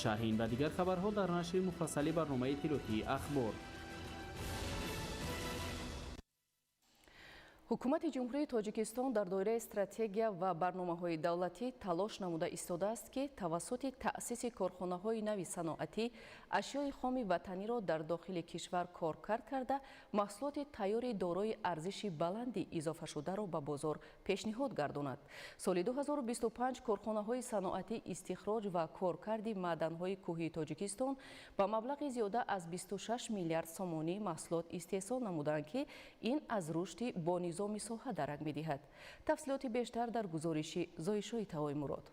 Шарҳи ин ва дигар хабарҳо дар нашри муфассали барномаи иттилоотии «Ахбор». Ҳукумати Ҷумҳурии Тоҷикистон дар доираи стратегия ва барномаҳои давлатӣ талош намуда истодааст, ки тавассути таъсиси корхонаҳои нави саноатӣ ашёи хоми ватаниро дар дохили кишвар коркард карда, маҳсулоти тайёри дорои арзиши баланди изофашударо ба бозор пешниҳод гардонад. Соли 2025 корхонаҳои саноатӣ истихроҷ ва коркарди маъданҳои кӯҳии Тоҷикистон ба маблағи зиёда аз 26 миллиард сомонӣ маҳсулот истеҳсол намуданд, ки ин аз рушди бонизом соҳа дарак медиҳад. Тафсилоти бештар дар гузориши Зоишои Тавоимурод.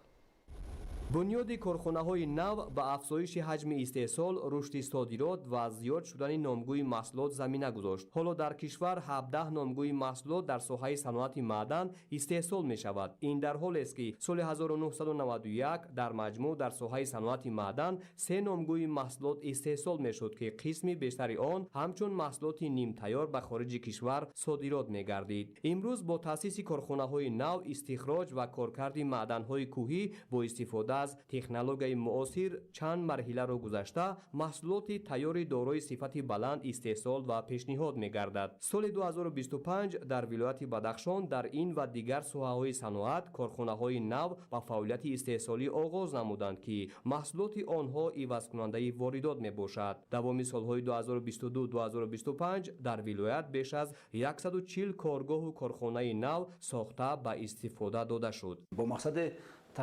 Бунёди корхонаҳои нав ба афзоиши ҳаҷми истеҳсол, рушди содирот ва зиёд шудани номгӯи маҳсулот замина гузошт. Ҳоло дар кишвар 17 номгӯи маҳсулот дар соҳаи саноати маъдан истеҳсол мешавад. Ин дар ҳолест, ки соли 1991 дар маҷмӯъ дар соҳаи саноати маъдан се номгӯи маҳсулот истеҳсол мешуд, ки қисми бештари он ҳамчун маҳсулоти нимтайёр ба хориҷи кишвар содирот мегардид. Имрӯз бо таъсиси корхонаҳои нав истихроҷ ва коркарди маъданҳои кӯҳӣ бо истифода аз технологияи муосир чанд марҳиларо гузашта, маҳсулоти тайёри дорои сифати баланд истеҳсол ва пешниҳод мегардад. Соли 2025 дар вилояти Бадахшон дар ин ва дигар соҳаҳои саноат корхонаҳои нав ба фаъолияти истеҳсолӣ оғоз намуданд, ки маҳсулоти онҳо ивазкунандаи воридот мебошад. Давоми солҳои 2022-2025 дар вилоят беш аз 140 коргоҳу корхонаи нав сохта ба истифода дода шуд. Бо мақсади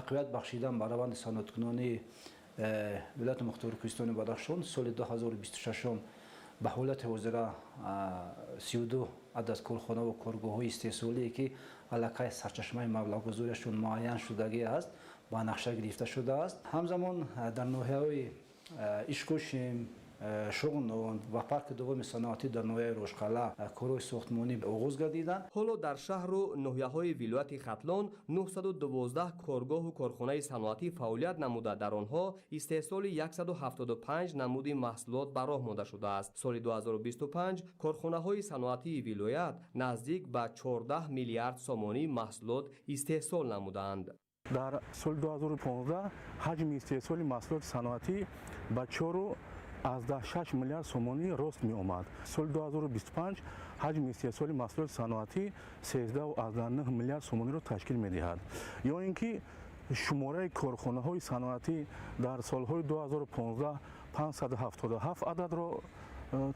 тақвият бахшидан ба раванди саноаткунонии вилояти мухтори Кӯҳистони Бадахшон, соли 2026 ба ҳолати ҳозира 32 адад корхонаву коргоҳҳои истеҳсолие, ки аллакай сарчашмаи маблағгузориашон муайян шудагӣ аст, ба нақша гирифта шудааст. Ҳамзамон дар ноҳияҳои Ишкошим, Шуғнон ва парки дуввуми саноатӣ дар ноҳияи Рошқалъа корҳои сохтмонӣ оғоз гардиданд. Ҳоло дар шаҳру ноҳияҳои вилояти Хатлон 912 коргоҳу корхонаи саноатӣ фаъолият намуда, дар онҳо истеҳсоли 175 намуди маҳсулот ба роҳ монда шудааст. Соли 2025 корхонаҳои саноатии вилоят наздик ба 14 миллиард сомонӣ маҳсулот истеҳсол намуданд. Дар соли 2015 ҳаҷми истеҳсоли маҳсулоти саноатӣ ба 4,6 миллиард сомонӣ рост меомад. Соли 2025 ҳаҷми истеҳсоли маҳсулоти саноатӣ 13,9 миллиард сомониро ташкил медиҳад. Ё ин ки шумораи корхонаҳои саноатӣ дар солҳои 2015 577 ададро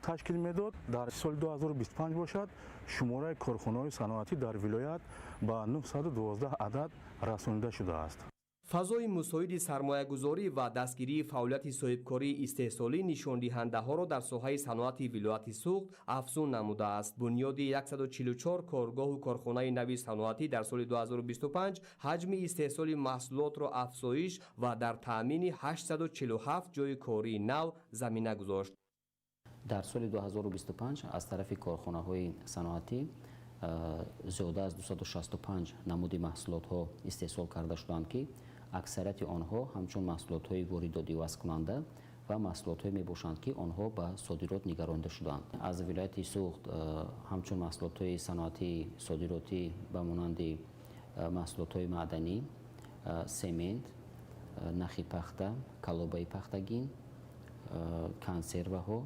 ташкил медод, дар соли 2025 бошад, шумораи корхонаҳои саноатӣ дар вилоят ба 912 адад расонида шудааст. Фазои мусоиди сармоягузорӣ ва дастгирии фаъолияти соҳибкории истеҳсолӣ нишондиҳандаҳоро дар соҳаи саноати вилояти Суғд афзун намудааст. Бунёди 144 коргоҳу корхонаи нави саноатӣ дар соли 2025 ҳаҷми истеҳсоли маҳсулотро афзоиш ва дар таъмини 847 ҷойи кории нав замина гузошт. Дар соли 2025 аз тарафи корхонаҳои саноатӣ зиёда аз 265 намуди маҳсулотҳо истеҳсол карда шуданд, ки аксарияти онҳо ҳамчун маҳсулотҳои воридотивазкунанда ва маҳсулотҳое мебошанд, ки онҳо ба содирот нигаронида шуданд. Аз вилояти Суғд ҳамчун маҳсулотҳои саноатии содиротӣ ба монанди маҳсулотҳои маъданӣ, семент, нахи пахта, калобаи пахтагин, консерваҳо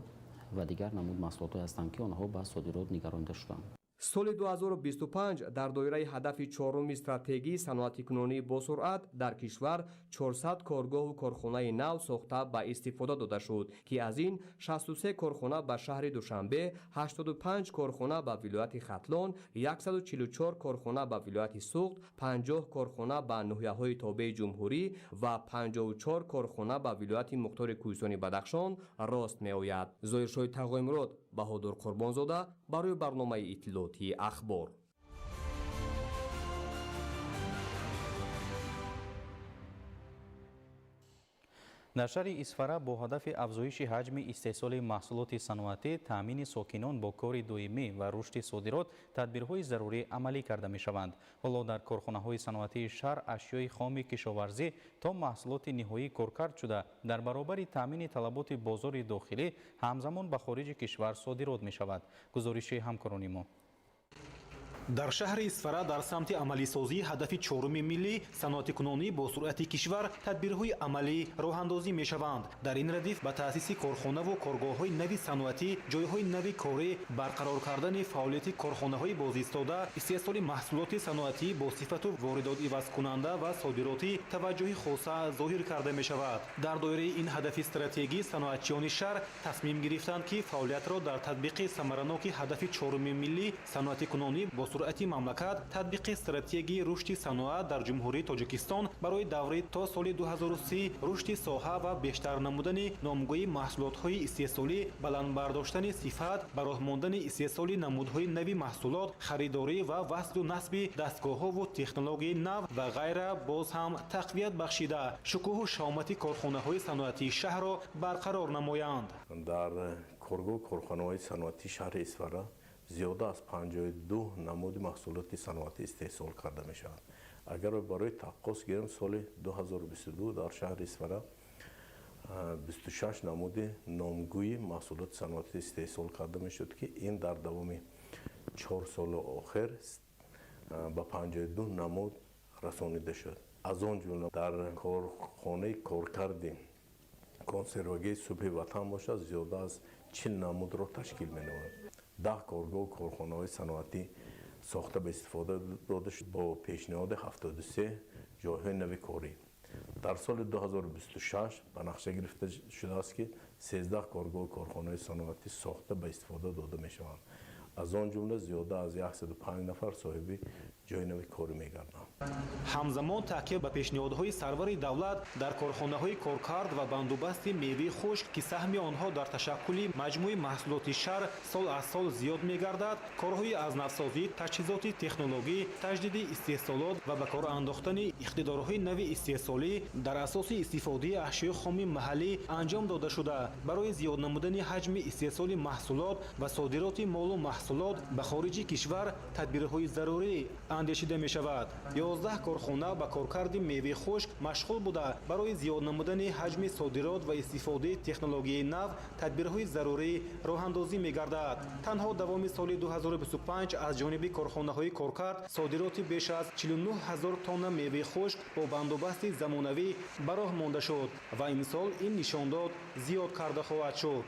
ва дигар намуд маҳсулотҳое ҳастанд, ки онҳо ба содирот нигаронида шуданд. Соли 2025 дар доираи ҳадафи чоруми стратегии саноатикунонии босуръат дар кишвар 400 коргоҳу корхонаи нав сохта ба истифода дода шуд, ки аз ин 63 корхона ба шаҳри Душанбе, 85 корхона ба вилояти Хатлон, 144 корхона ба вилояти Суғд, 50 корхона ба ноҳияҳои тобеи ҷумҳурӣ ва 54 корхона ба вилояти мухтори Кӯҳистони Бадахшон рост меояд. Зоҳиршоҳи Тағоимурод, Баҳодур Қурбонзода барои барномаи иттилоотии «Ахбор». Дар шаҳри Исфара бо ҳадафи афзоиши ҳаҷми истеҳсоли маҳсулоти саноатӣ, таъмини сокинон бо кори доимӣ ва рушди содирот тадбирҳои зарурӣ амалӣ карда мешаванд. Ҳоло дар корхонаҳои саноатии шаҳр ашёи хоми кишоварзӣ то маҳсулоти ниҳоӣ коркард шуда, дар баробари таъмини талаботи бозори дохилӣ ҳамзамон ба хориҷи кишвар содирот мешавад. Гузориши ҳамкорони мо. Дар шаҳри Исфара дар самти амалисозии ҳадафи чоруми миллӣ саноатикунонӣ бо суръати кишвар тадбирҳои амалӣ роҳандозӣ мешаванд. Дар ин радиф ба таъсиси корхонаву коргоҳҳои нави саноатӣ, ҷойҳои нави корӣ, барқарор кардани фаъолияти корхонаҳои бозистода, истеҳсоли маҳсулоти саноатӣ бо сифату воридотивазкунанда ва содиротӣ таваҷҷӯҳи хоса зоҳир карда мешавад. Дар доираи ин ҳадафи стратегӣ саноатчиёни шаҳр тасмим гирифтанд, ки фаъолиятро дар татбиқи самараноки ҳадафи чоруми миллӣ саноатикунонӣ бо суръати мамлакат, татбиқи стратегияи рушди саноат дар Ҷумҳурии Тоҷикистон барои даври то соли 2030, рушди соҳа ва бештар намудани номгӯи маҳсулотҳои истеҳсолӣ, баланд бардоштани сифат, ба роҳ мондани истеҳсоли намудҳои нави маҳсулот, харидорӣ ва васлу насби дастгоҳҳову технологияи нав ва ғайра боз ҳам тақвият бахшида, шукӯҳу шаомати корхонаҳои саноатии шаҳрро барқарор намоянд. Дар коргоҳу корхонаҳои саноатии шаҳри Исфара зиёда аз 52 намуди маҳсулоти саноатӣ истеҳсол карда мешавад. Агар барои таққос гирем, соли 2022 дар шаҳри Исфара 26 намуди номгӯи маҳсулоти саноатӣ истеҳсол карда мешуд, ки ин дар давоми 4 соли охир ба 52 намуд расонида шуд. Аз он ҷумла дар корхонаи коркарди консервагии субҳи ватан бошад, зиёда аз 40 намудро ташкил менамояд. 10 коргоҳу корхонаҳои саноатӣ сохта ба истифода дода шуд бо пешниҳоди 73 ҷойҳои нави корӣ. Дар соли 2026 ба нақша гирифта шудааст, ки 13 коргоҳу корхонаҳои саноатӣ сохта ба истифода дода мешаванд. Аз он ҷумла зиёда аз 105 нафар соҳиби ҷойи нави корӣ мегарданд. Ҳамзамон таъкид ба пешниҳодҳои сарвари давлат дар корхонаҳои коркард ва бандубасти меваи хушк, ки саҳми онҳо дар ташаккули маҷмӯи маҳсулоти шаҳр сол аз сол зиёд мегардад, корҳои аз навсозӣ, таҷҳизоти технологӣ, таҷдиди истеҳсолот ва ба кор андохтани иқтидорҳои нави истеҳсолӣ дар асоси истифодаи ашёи хоми маҳаллӣ анҷом дода шуда, барои зиёд намудани ҳаҷми истеҳсоли маҳсулот ва содироти молу маҳсулот ба хориҷи кишвар тадбирҳои зарурӣ андешида мешавад. 11 корхона ба коркарди меваи хушк машғул буда, барои зиёд намудани ҳаҷми содирот ва истифодаи технологияи нав тадбирҳои зарурӣ роҳандозӣ мегардад. Танҳо давоми соли 2025 аз ҷониби корхонаҳои коркард содироти беш аз 49 ҳазор тонна меваи хушк бо бандубасти замонавӣ ба роҳ монда шуд ва имсол ин нишондод зиёд карда хоҳад шуд.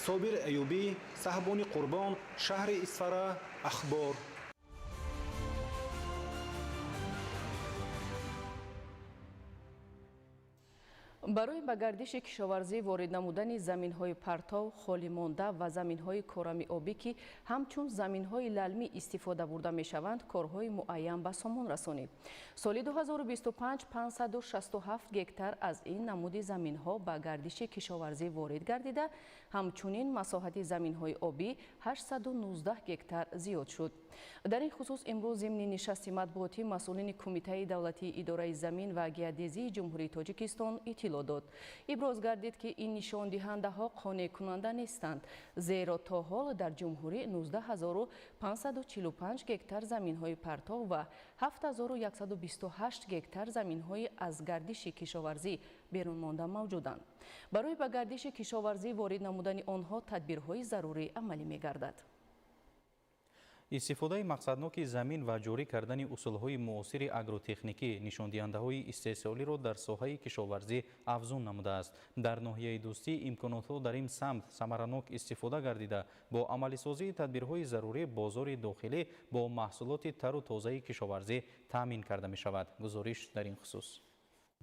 Собир Аюбӣ, Саҳбони Қурбон, шаҳри Исфара, Ахбор. Барои ба гардиши кишоварзӣ ворид намудани заминҳои партов, холӣ монда ва заминҳои корами обӣ, ки ҳамчун заминҳои лалмӣ истифода бурда мешаванд, корҳои муайян ба сомон расонид. Соли 2025 567 гектар аз ин намуди заминҳо ба гардиши кишоварзӣ ворид гардида, ҳамчунин масоҳати заминҳои обӣ 819 гектар зиёд шуд. Дар ин хусус имрӯз зимни нишасти матбуотӣ масъулини Кумитаи давлатии идораи замин ва геодезии Ҷумҳурии Тоҷикистон иттилоъ дод. Иброз гардид, ки ин нишондиҳандаҳо қонеъкунанда нестанд, зеро то ҳол дар ҷумҳурӣ 19545 гектар заминҳои партов ва 7128 гектар заминҳои аз гардиши кишоварзӣ берун монда мавҷуданд. Барои ба гардиши кишоварзӣ ворид намудани онҳо тадбирҳои зарурӣ амалӣ мегардад. Истифодаи мақсадноки замин ва ҷорӣ кардани усулҳои муосири агротехникӣ нишондиҳандаҳои истеҳсолиро дар соҳаи кишоварзӣ афзун намудааст. Дар ноҳияи Дӯстӣ имконотҳо дар ин самт самаранок истифода гардида, бо амалисозии тадбирҳои зарурӣ бозори дохилӣ бо маҳсулоти тару тозаи кишоварзӣ таъмин карда мешавад. Гузориш дар ин хусус.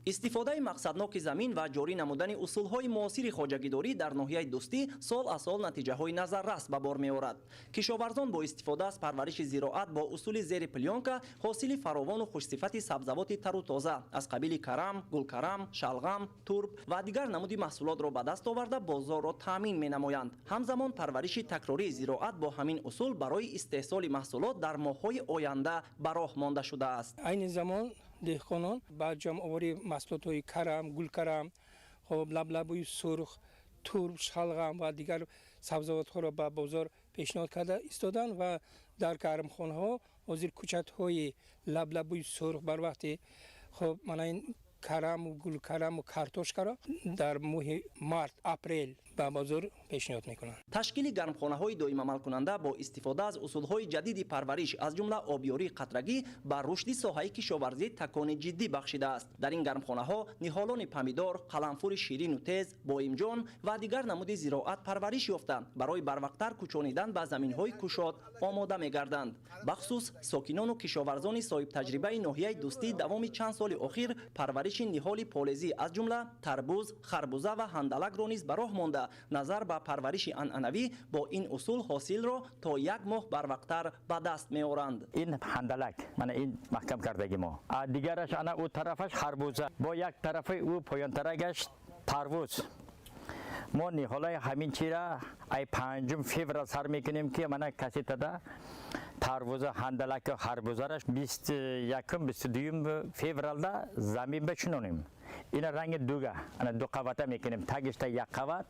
Истифодаи мақсадноки замин ва ҷорӣ намудани усулҳои муосири хоҷагидорӣ дар ноҳияи Дӯстӣ сол аз сол натиҷаҳои назаррас ба бор меорад. Кишоварзон бо истифода аз парвариши зироат бо усули зери плёнка ҳосили фаровону хушсифати сабзавоти тару тоза аз қабили карам, гулкарам, шалғам, турб ва дигар намуди маҳсулотро ба даст оварда бозорро таъмин менамоянд. Ҳамзамон парвариши такрории зироат бо ҳамин усул барои истеҳсоли маҳсулот дар моҳҳои оянда ба роҳ монда шудааст. Айни замон деҳқонон ба ҷамъоварии маҳсулотҳои карам, гулкарам, хоб, лаблабуи сурх, турб, шалғам ва дигар сабзавотҳоро ба бозор пешниҳод карда истоданд ва дар гармхонаҳо ҳозир кӯчатҳои лаблабуи сурх бар вақти хоб мана ин Караму гулкараму картошкаро дар моҳи март, апрел ба бозор пешниҳод мекунанд. Ташкили гармхонаҳои доимамалкунанда бо истифода аз усулҳои ҷадиди парвариш, аз ҷумла обёрии қатрагӣ, ба рушди соҳаи кишоварзӣ такони ҷиддӣ бахшидааст. Дар ин гармхонаҳо ниҳолони помидор, қаламфури ширину тез, боимҷон ва дигар намуди зироат парвариш ёфта, барои барвақттар кӯчонидан ба заминҳои кушод омода мегарданд. Бахусус сокинону кишоварзони соҳибтаҷрибаи ноҳияи Дӯстӣ давоми чанд соли охир парвариши ниҳоли полезӣ, аз ҷумла тарбуз, харбуза ва ҳандалакро низ ба роҳ монда, назар ба парвариши анъанавӣ бо ин усул ҳосилро то як моҳ барвақттар ба даст меоранд. Ин ҳандалак, мана ин маҳкам кардаги мо, дигараш ана ӯ тарафаш харбуза, бо як тарафи ӯ поёнтарагаш тарбуз. Мо ниҳолаи ҳамин чира ай 5 феврал сар мекунем, ки мана касетада тарбуза, ҳандалаку харбузараш 21, 22 февралда замин бачунонем. Ина ранги дуга, ана ду қавата мекунем, тагишта як қават,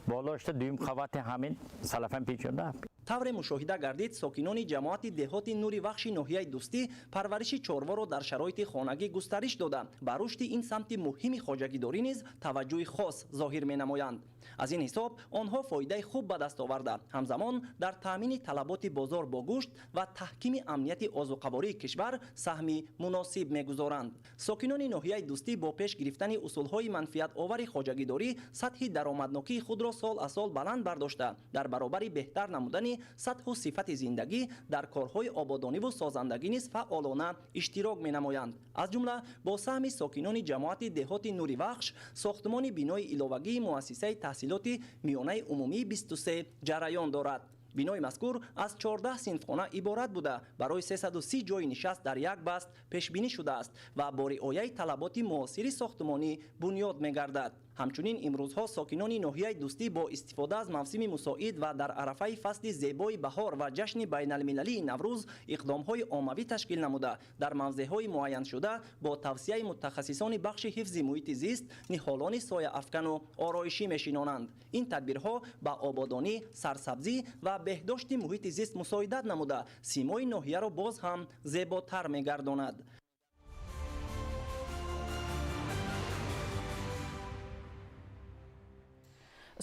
болошта дуюм қавати ҳамин салафан печонда. Тавре мушоҳида гардид, сокинони ҷамоати деҳоти Нури Вахши ноҳияи Дӯстӣ парвариши чорворо дар шароити хонагӣ густариш дода, ба рушди ин самти муҳими хоҷагидорӣ низ таваҷҷӯҳи хос зоҳир менамоянд. Аз ин ҳисоб онҳо фоидаи хуб ба даст оварда, ҳамзамон дар таъмини талаботи бозор бо гӯшт ва таҳкими амнияти озуқавории кишвар саҳми муносиб мегузоранд. Сокинони ноҳияи Дӯстӣ бо пеш гирифтани усулҳои манфиатовари хоҷагидорӣ сатҳи даромаднокии худро сол аз сол баланд бардошта, дар баробари беҳтар намудани сатҳу сифати зиндагӣ дар корҳои ободониву созандагӣ низ фаъолона иштирок менамоянд. Аз ҷумла бо саҳми сокинони ҷамоати деҳоти Нури Вахш сохтмони бинои иловагии муассисаи таҳсилоти миёнаи умумии 23 ҷараён дорад. Бинои мазкур аз 14 синфхона иборат буда, барои 330 ҷойи нишаст дар як баст пешбинӣ шудааст ва бо риояи талаботи муосири сохтмонӣ бунёд мегардад. Ҳамчунин имрӯзҳо сокинони ноҳияи Дӯстӣ бо истифода аз мавсими мусоид ва дар арафаи фасли зебои баҳор ва ҷашни байналмилалии Наврӯз иқдомҳои оммавӣ ташкил намуда, дар мавзеъҳои муайяншуда бо тавсияи мутахассисони бахши ҳифзи муҳити зист ниҳолони сояафкану ороишӣ мешинонанд. Ин тадбирҳо ба ободонӣ, сарсабзӣ ва беҳдошти муҳити зист мусоидат намуда, симои ноҳияро боз ҳам зеботар мегардонад.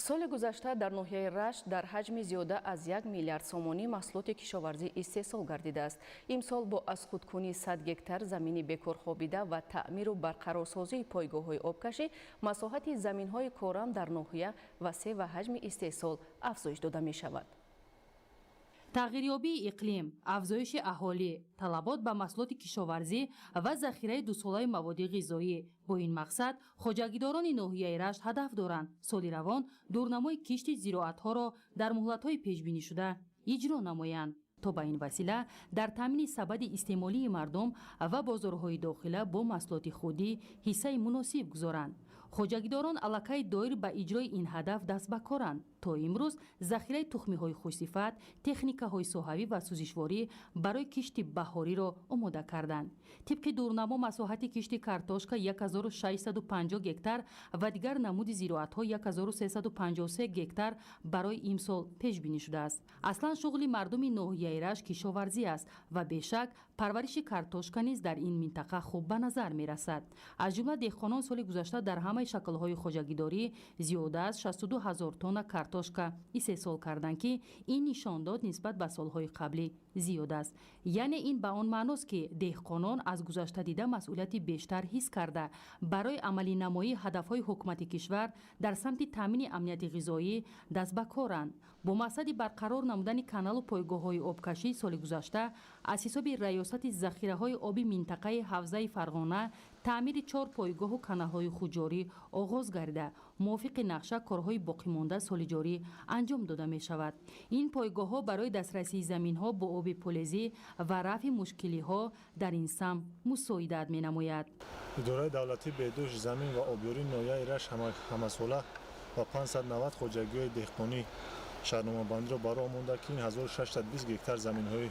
Соли гузашта дар ноҳияи Рашт дар ҳаҷми зиёда аз 1 миллиард сомонӣ маҳсулоти кишоварзӣ истеҳсол гардидааст. Имсол бо аз худкунии 100 гектар замини бекор хобида ва таъмиру барқарорсозии пойгоҳҳои обкашӣ масоҳати заминҳои корам дар ноҳия васеъ ва ҳаҷми истеҳсол афзоиш дода мешавад. Тағйирёбии иқлим, афзоиши аҳолӣ, талабот ба маҳсулоти кишоварзӣ ва захираи дусолаи маводи ғизоӣ. Бо ин мақсад хоҷагидорони ноҳияи Рашт ҳадаф доранд соли равон дурнамои кишти зироатҳоро дар муҳлатҳои пешбинишуда иҷро намоянд, то ба ин васила дар таъмини сабади истеъмолии мардум ва бозорҳои дохила бо маҳсулоти худӣ ҳиссаи муносиб гузоранд. Хоҷагидорон аллакай доир ба иҷрои ин ҳадаф даст ба коранд. То имрӯз захираи тухмиҳои хушсифат, техникаҳои соҳавӣ ва сӯзишворӣ барои кишти баҳориро омода карданд. Тибқи дурнамо масоҳати кишти картошка 1650 гектар ва дигар намуди зироатҳо 1353 гектар барои имсол пешбинӣ шудааст. Аслан шуғли мардуми ноҳияи Рашт кишоварзӣ аст ва бешак парвариши картошка низ дар ин минтақа хуб ба назар мерасад. Аз ҷумла деҳқонон соли гузашта дар ҳамаи шаклҳои хоҷагидорӣ зиёда аз 62 ҳазор тонна картошка истеҳсол карданд, ки ин нишондод нисбат ба солҳои қаблӣ зиёд аст. Яъне ин ба он маъност, ки деҳқонон аз гузашта дида масъулияти бештар ҳис карда, барои амалинамоии ҳадафҳои ҳукумати кишвар дар самти таъмини амнияти ғизоӣ даст ба коранд. Бо мақсади барқарор намудани каналу пойгоҳҳои обкашӣ соли гузашта аз ҳисоби раёсати захираҳои оби минтақаи ҳавзаи Фарғона таъмири 4 пойгоҳу каналҳои хуҷорӣ оғоз гардида, мувофиқи нақша корҳои боқимонда соли ҷорӣ анҷом дода мешавад. Ин пойгоҳҳо барои дастрасии заминҳо бо оби полезӣ ва рафъи мушкилиҳо дар ин самт мусоидат менамояд. Идораи давлатии беҳдошти замин ва обёрии ноҳияи Рашт ҳамасола ба 590 хоҷагиҳои деҳқонӣ шаҳрномабандиро ба роҳ монда, ки ин 1620 гектар заминҳои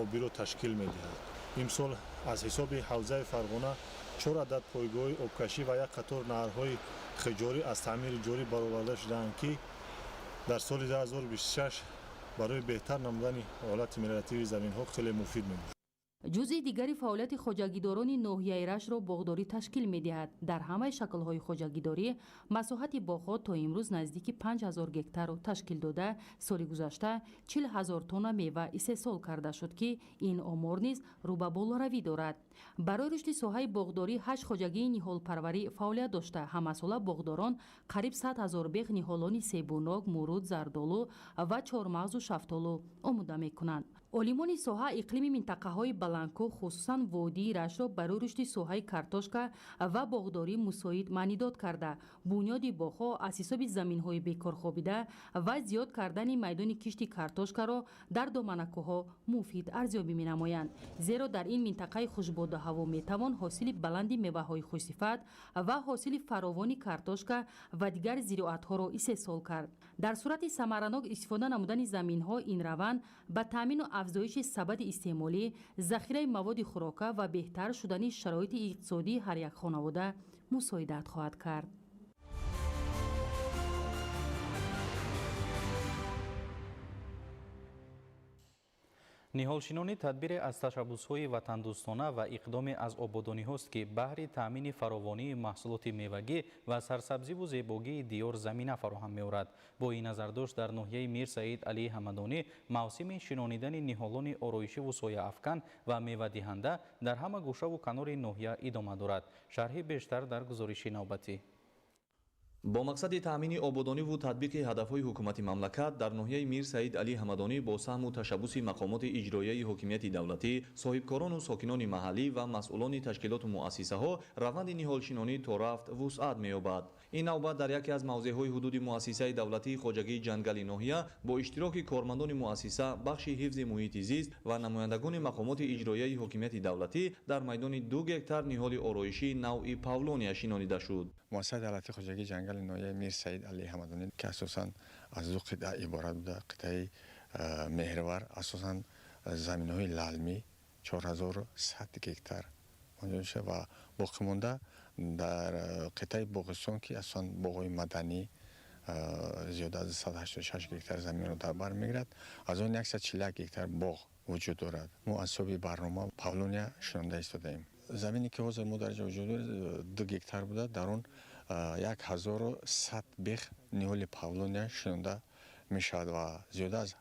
обиро ташкил медиҳад. Имсол аз ҳисоби ҳавзаи Фарғона 4 адад пойгоҳи обкашӣ ва як қатор наҳрҳои хиҷорӣ аз таъмири ҷорӣ бароварда шудаанд, ки дар соли 2026 барои беҳтар намудани ҳолати мелиоративии заминҳо хеле муфид мебошад. Ҷузъи дигари фаъолияти хоҷагидорони ноҳияи Раштро боғдорӣ ташкил медиҳад. Дар ҳамаи шаклҳои хоҷагидорӣ масоҳати боғҳо то имрӯз наздики 5000 гектарро ташкил дода, соли гузашта 40 000 тонна мева истеҳсол карда шуд, ки ин омор низ рӯ ба болоравӣ дорад. Барои рушди соҳаи боғдорӣ 8 хоҷагии ниҳолпарварӣ фаъолият дошта, ҳамасола боғдорон қариб 100 000 бех ниҳолони себунок, муруд, зардолу ва чормағзу шафтолу омода мекунанд. Олимони соҳа иқлими минтақаҳои баландкӯҳ, хусусан водии Раштро барои рушди соҳаи картошка ва боғдорӣ мусоид маънидод карда, бунёди боғҳо аз ҳисоби заминҳои бекорхобида ва зиёд кардани майдони кишти картошкаро дар доманакӯҳҳо муфид арзёбӣ менамоянд. Зеро дар ин минтақаи хушбоду ҳаво метавон ҳосили баланди меваҳои хушсифат ва ҳосили фаровони картошка ва дигар зироатҳоро истеҳсол кард. Дар сурати самаранок истифода намудани заминҳо ин раванд ба таъмину афзоиши сабади истеъмолӣ, захираи маводи хӯрока ва беҳтар шудани шароити иқтисодии ҳар як хонавода мусоидат хоҳад кард. Ниҳолшинонӣ тадбире аз ташаббусҳои ватандӯстона ва иқдоме аз ободониҳост, ки баҳри таъмини фаровонии маҳсулоти мевагӣ ва сарсабзиву зебогии диёр замина фароҳам меорад. Бо ин назардошт дар ноҳияи Мир Саид Алии Ҳамадонӣ мавсими шинонидани ниҳолони ороишиву сояафкан ва мевадиҳанда дар ҳама гӯшаву канори ноҳия идома дорад. Шарҳи бештар дар гузориши навбатӣ. Бо мақсади таъмини ободониву татбиқи ҳадафҳои ҳукумати мамлакат дар ноҳияи Мир Саид Алӣ Ҳамадонӣ бо саҳму ташаббуси мақомоти иҷроияи ҳокимияти давлатӣ, соҳибкорону сокинони маҳаллӣ ва масъулони ташкилоту муассисаҳо раванди ниҳолшинонӣ то рафт вусъат меёбад. Ин навбат дар яке аз мавзеъҳои ҳудуди муассисаи давлатии хоҷагии ҷангали ноҳия бо иштироки кормандони муассиса, бахши ҳифзи муҳити зист ва намояндагони мақомоти иҷроияи ҳокимияти давлатӣ дар майдони 2 гектар ниҳоли ороишии навъи павлония шинонида шуд. Муассисаи давлатии хоҷагии ҷангали ноҳияи Мир Саид Алии Ҳамадонӣ, ки асосан аз 2 қитъа иборат буда, қитъаи Меҳрвар асосан заминҳои лалмӣ 4100 гектар онҷо мешавад ва боқимонда дар қитъаи Боғистон, ки асосан боғҳои маданӣ зиёда аз 186 гектар заминро дар бар мегирад, аз он 141 гектар боғ вуҷуд дорад. Мо аз ҳисоби барнома павлония шинонда истодаем. Замине ки ҳозир мо дар ҷо вуҷуд дорад 2 гектар буда, дар он 1100 бех ниҳоли павлония шинонда мешавад ва зиёда аз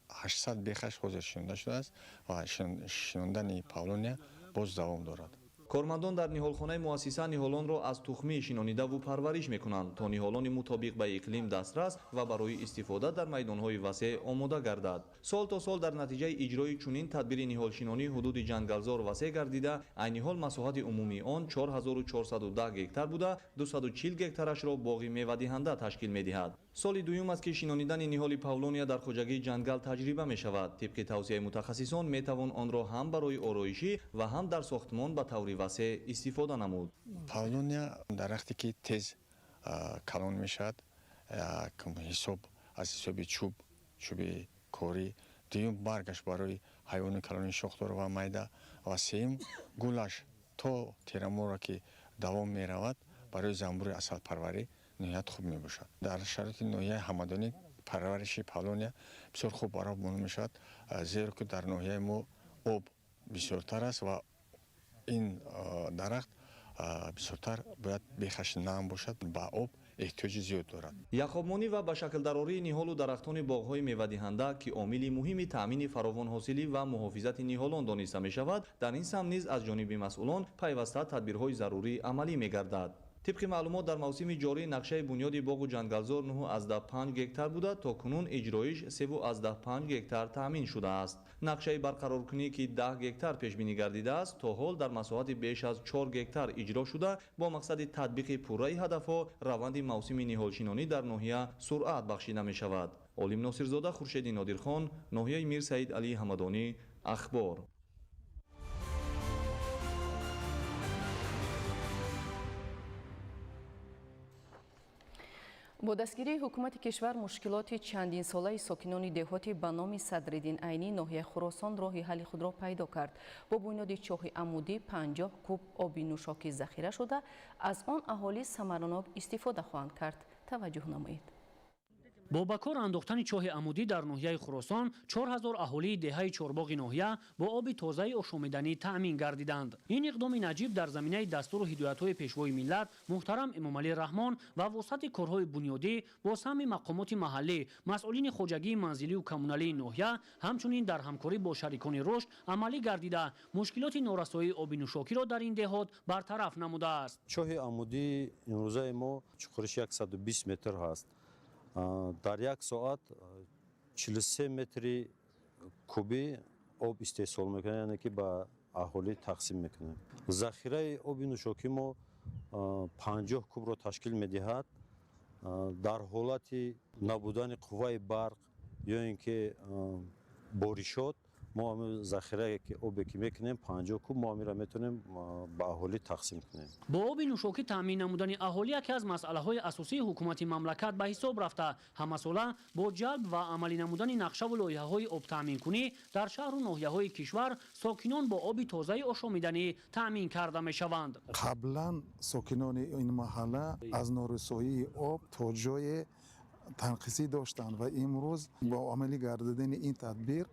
800 бехаш ҳозир шинонда шудааст ва шинондани павлония боз давом дорад. Кормандон дар ниҳолхонаи муассиса ниҳолонро аз тухмӣ шинонидаву парвариш мекунанд, то ниҳолони мутобиқ ба иқлим дастрас ва барои истифода дар майдонҳои васеъ омода гардад. Сол то сол дар натиҷаи иҷрои чунин тадбири ниҳолшинонӣ ҳудуди ҷангалзор васеъ гардида, айни ҳол масоҳати умумии он 4410 гектар буда, 240 гектарашро боғи мевадиҳанда ташкил медиҳад. Соли дуюм аст, ки шинонидани ниҳоли павлония дар хоҷагии ҷангал таҷриба мешавад. Тибқи тавсияи мутахассисон метавон онро ҳам барои ороишӣ ва ҳам дар сохтмон ба таври васеъ истифода намуд. Павлония дарахте ки тез калон мешавад, ҳисоб аз ҳисоби чӯб, чӯби корӣ, дуюм баргаш барои ҳайвони калони шохдор ва майда, ва сеюм гулаш то терамоҳро ки давом меравад барои занбури асалпарварӣ ниҳоят хуб мебошад. Дар шароити ноҳияи Ҳамадонӣ парвариши павлония бисёр хуб бароҳ монда мешавад, зеро ки дар ноҳияи мо об бисёртар аст ва ин дарахт бисёртар бояд бехаш нам бошад, ба об эҳтиёҷи зиёд дорад. Яхобмонӣ ва ба шаклдарории ниҳолу дарахтони боғҳои мевадиҳанда, ки омили муҳими таъмини фаровонҳосилӣ ва муҳофизати ниҳолон дониста мешавад, дар ин самт низ аз ҷониби масъулон пайваста тадбирҳои зарурӣ амалӣ мегардад. Тибқи маълумот, дар мавсими ҷорӣ нақшаи бунёди боғу ҷангалзор 9,5 гектар буда, то кунун иҷроиш 3,5 гектар таъмин шудааст. Нақшаи барқароркунӣ, ки 10 гектар пешбинӣ гардидааст, то ҳол дар масоҳати беш аз 4 гектар иҷро шуда, бо мақсади татбиқи пурраи ҳадафҳо раванди мавсими ниҳолшинонӣ дар ноҳия суръат бахшида мешавад. Олим Носирзода, Хуршеди Нодирхон, ноҳияи Мир Саид Алии Ҳамадонӣ, Ахбор. Бо дастгирии ҳукумати кишвар мушкилоти чандинсолаи сокинони деҳоти ба номи Садриддин Айнӣ ноҳияи Хуросон роҳи ҳалли худро пайдо кард. Бо бунёди чоҳи амудӣ 50 куб оби нӯшокӣ захира шуда, аз он аҳолӣ самаранок истифода хоҳанд кард. Таваҷҷӯҳ намоед. Бо ба кор андохтани чоҳи амудӣ дар ноҳияи Хуросон 4000 аҳолии деҳаи Чорбоғи ноҳия бо оби тозаи ошомиданӣ таъмин гардиданд. Ин иқдоми наҷиб дар заминаи дастуру ҳидоятҳои Пешвои миллат муҳтарам Эмомалӣ Раҳмон ва вусъати корҳои бунёдӣ бо саҳми мақомоти маҳаллӣ, масъулини хоҷагии манзилию коммуналии ноҳия, ҳамчунин дар ҳамкорӣ бо шарикони рушд амалӣ гардида, мушкилоти норасоии оби нӯшокиро дар ин деҳот бартараф намудааст. Чоҳи амудии имрӯзаи мо чуқуриш 120 метр ҳаст. Дар як соат 43 метри кубӣ об истеҳсол мекунем, яъне ки ба аҳолӣ тақсим мекунем. Захираи оби нӯшокӣ мо 50 кубро ташкил медиҳад. Дар ҳолати набудани қувваи барқ ё ин ки боришот, мо ҳамин захирае ки обе ки мекунем 50 куб, мо ҳаминро метавонем ба аҳолӣ тақсим кунем. Бо оби нӯшокӣ таъмин намудани аҳолӣ яке аз масъалаҳои асосии ҳукумати мамлакат ба ҳисоб рафта, ҳамасола бо ҷалб ва амалӣ намудани нақшаву лоиҳаҳои обтаъминкунӣ дар шаҳру ноҳияҳои кишвар сокинон бо оби тозаи ошомиданӣ таъмин карда мешаванд. Қаблан сокинони ин маҳалла аз норасоии об то ҷое танқисӣ доштанд ва имрӯз бо амалӣ гардидани ин тадбир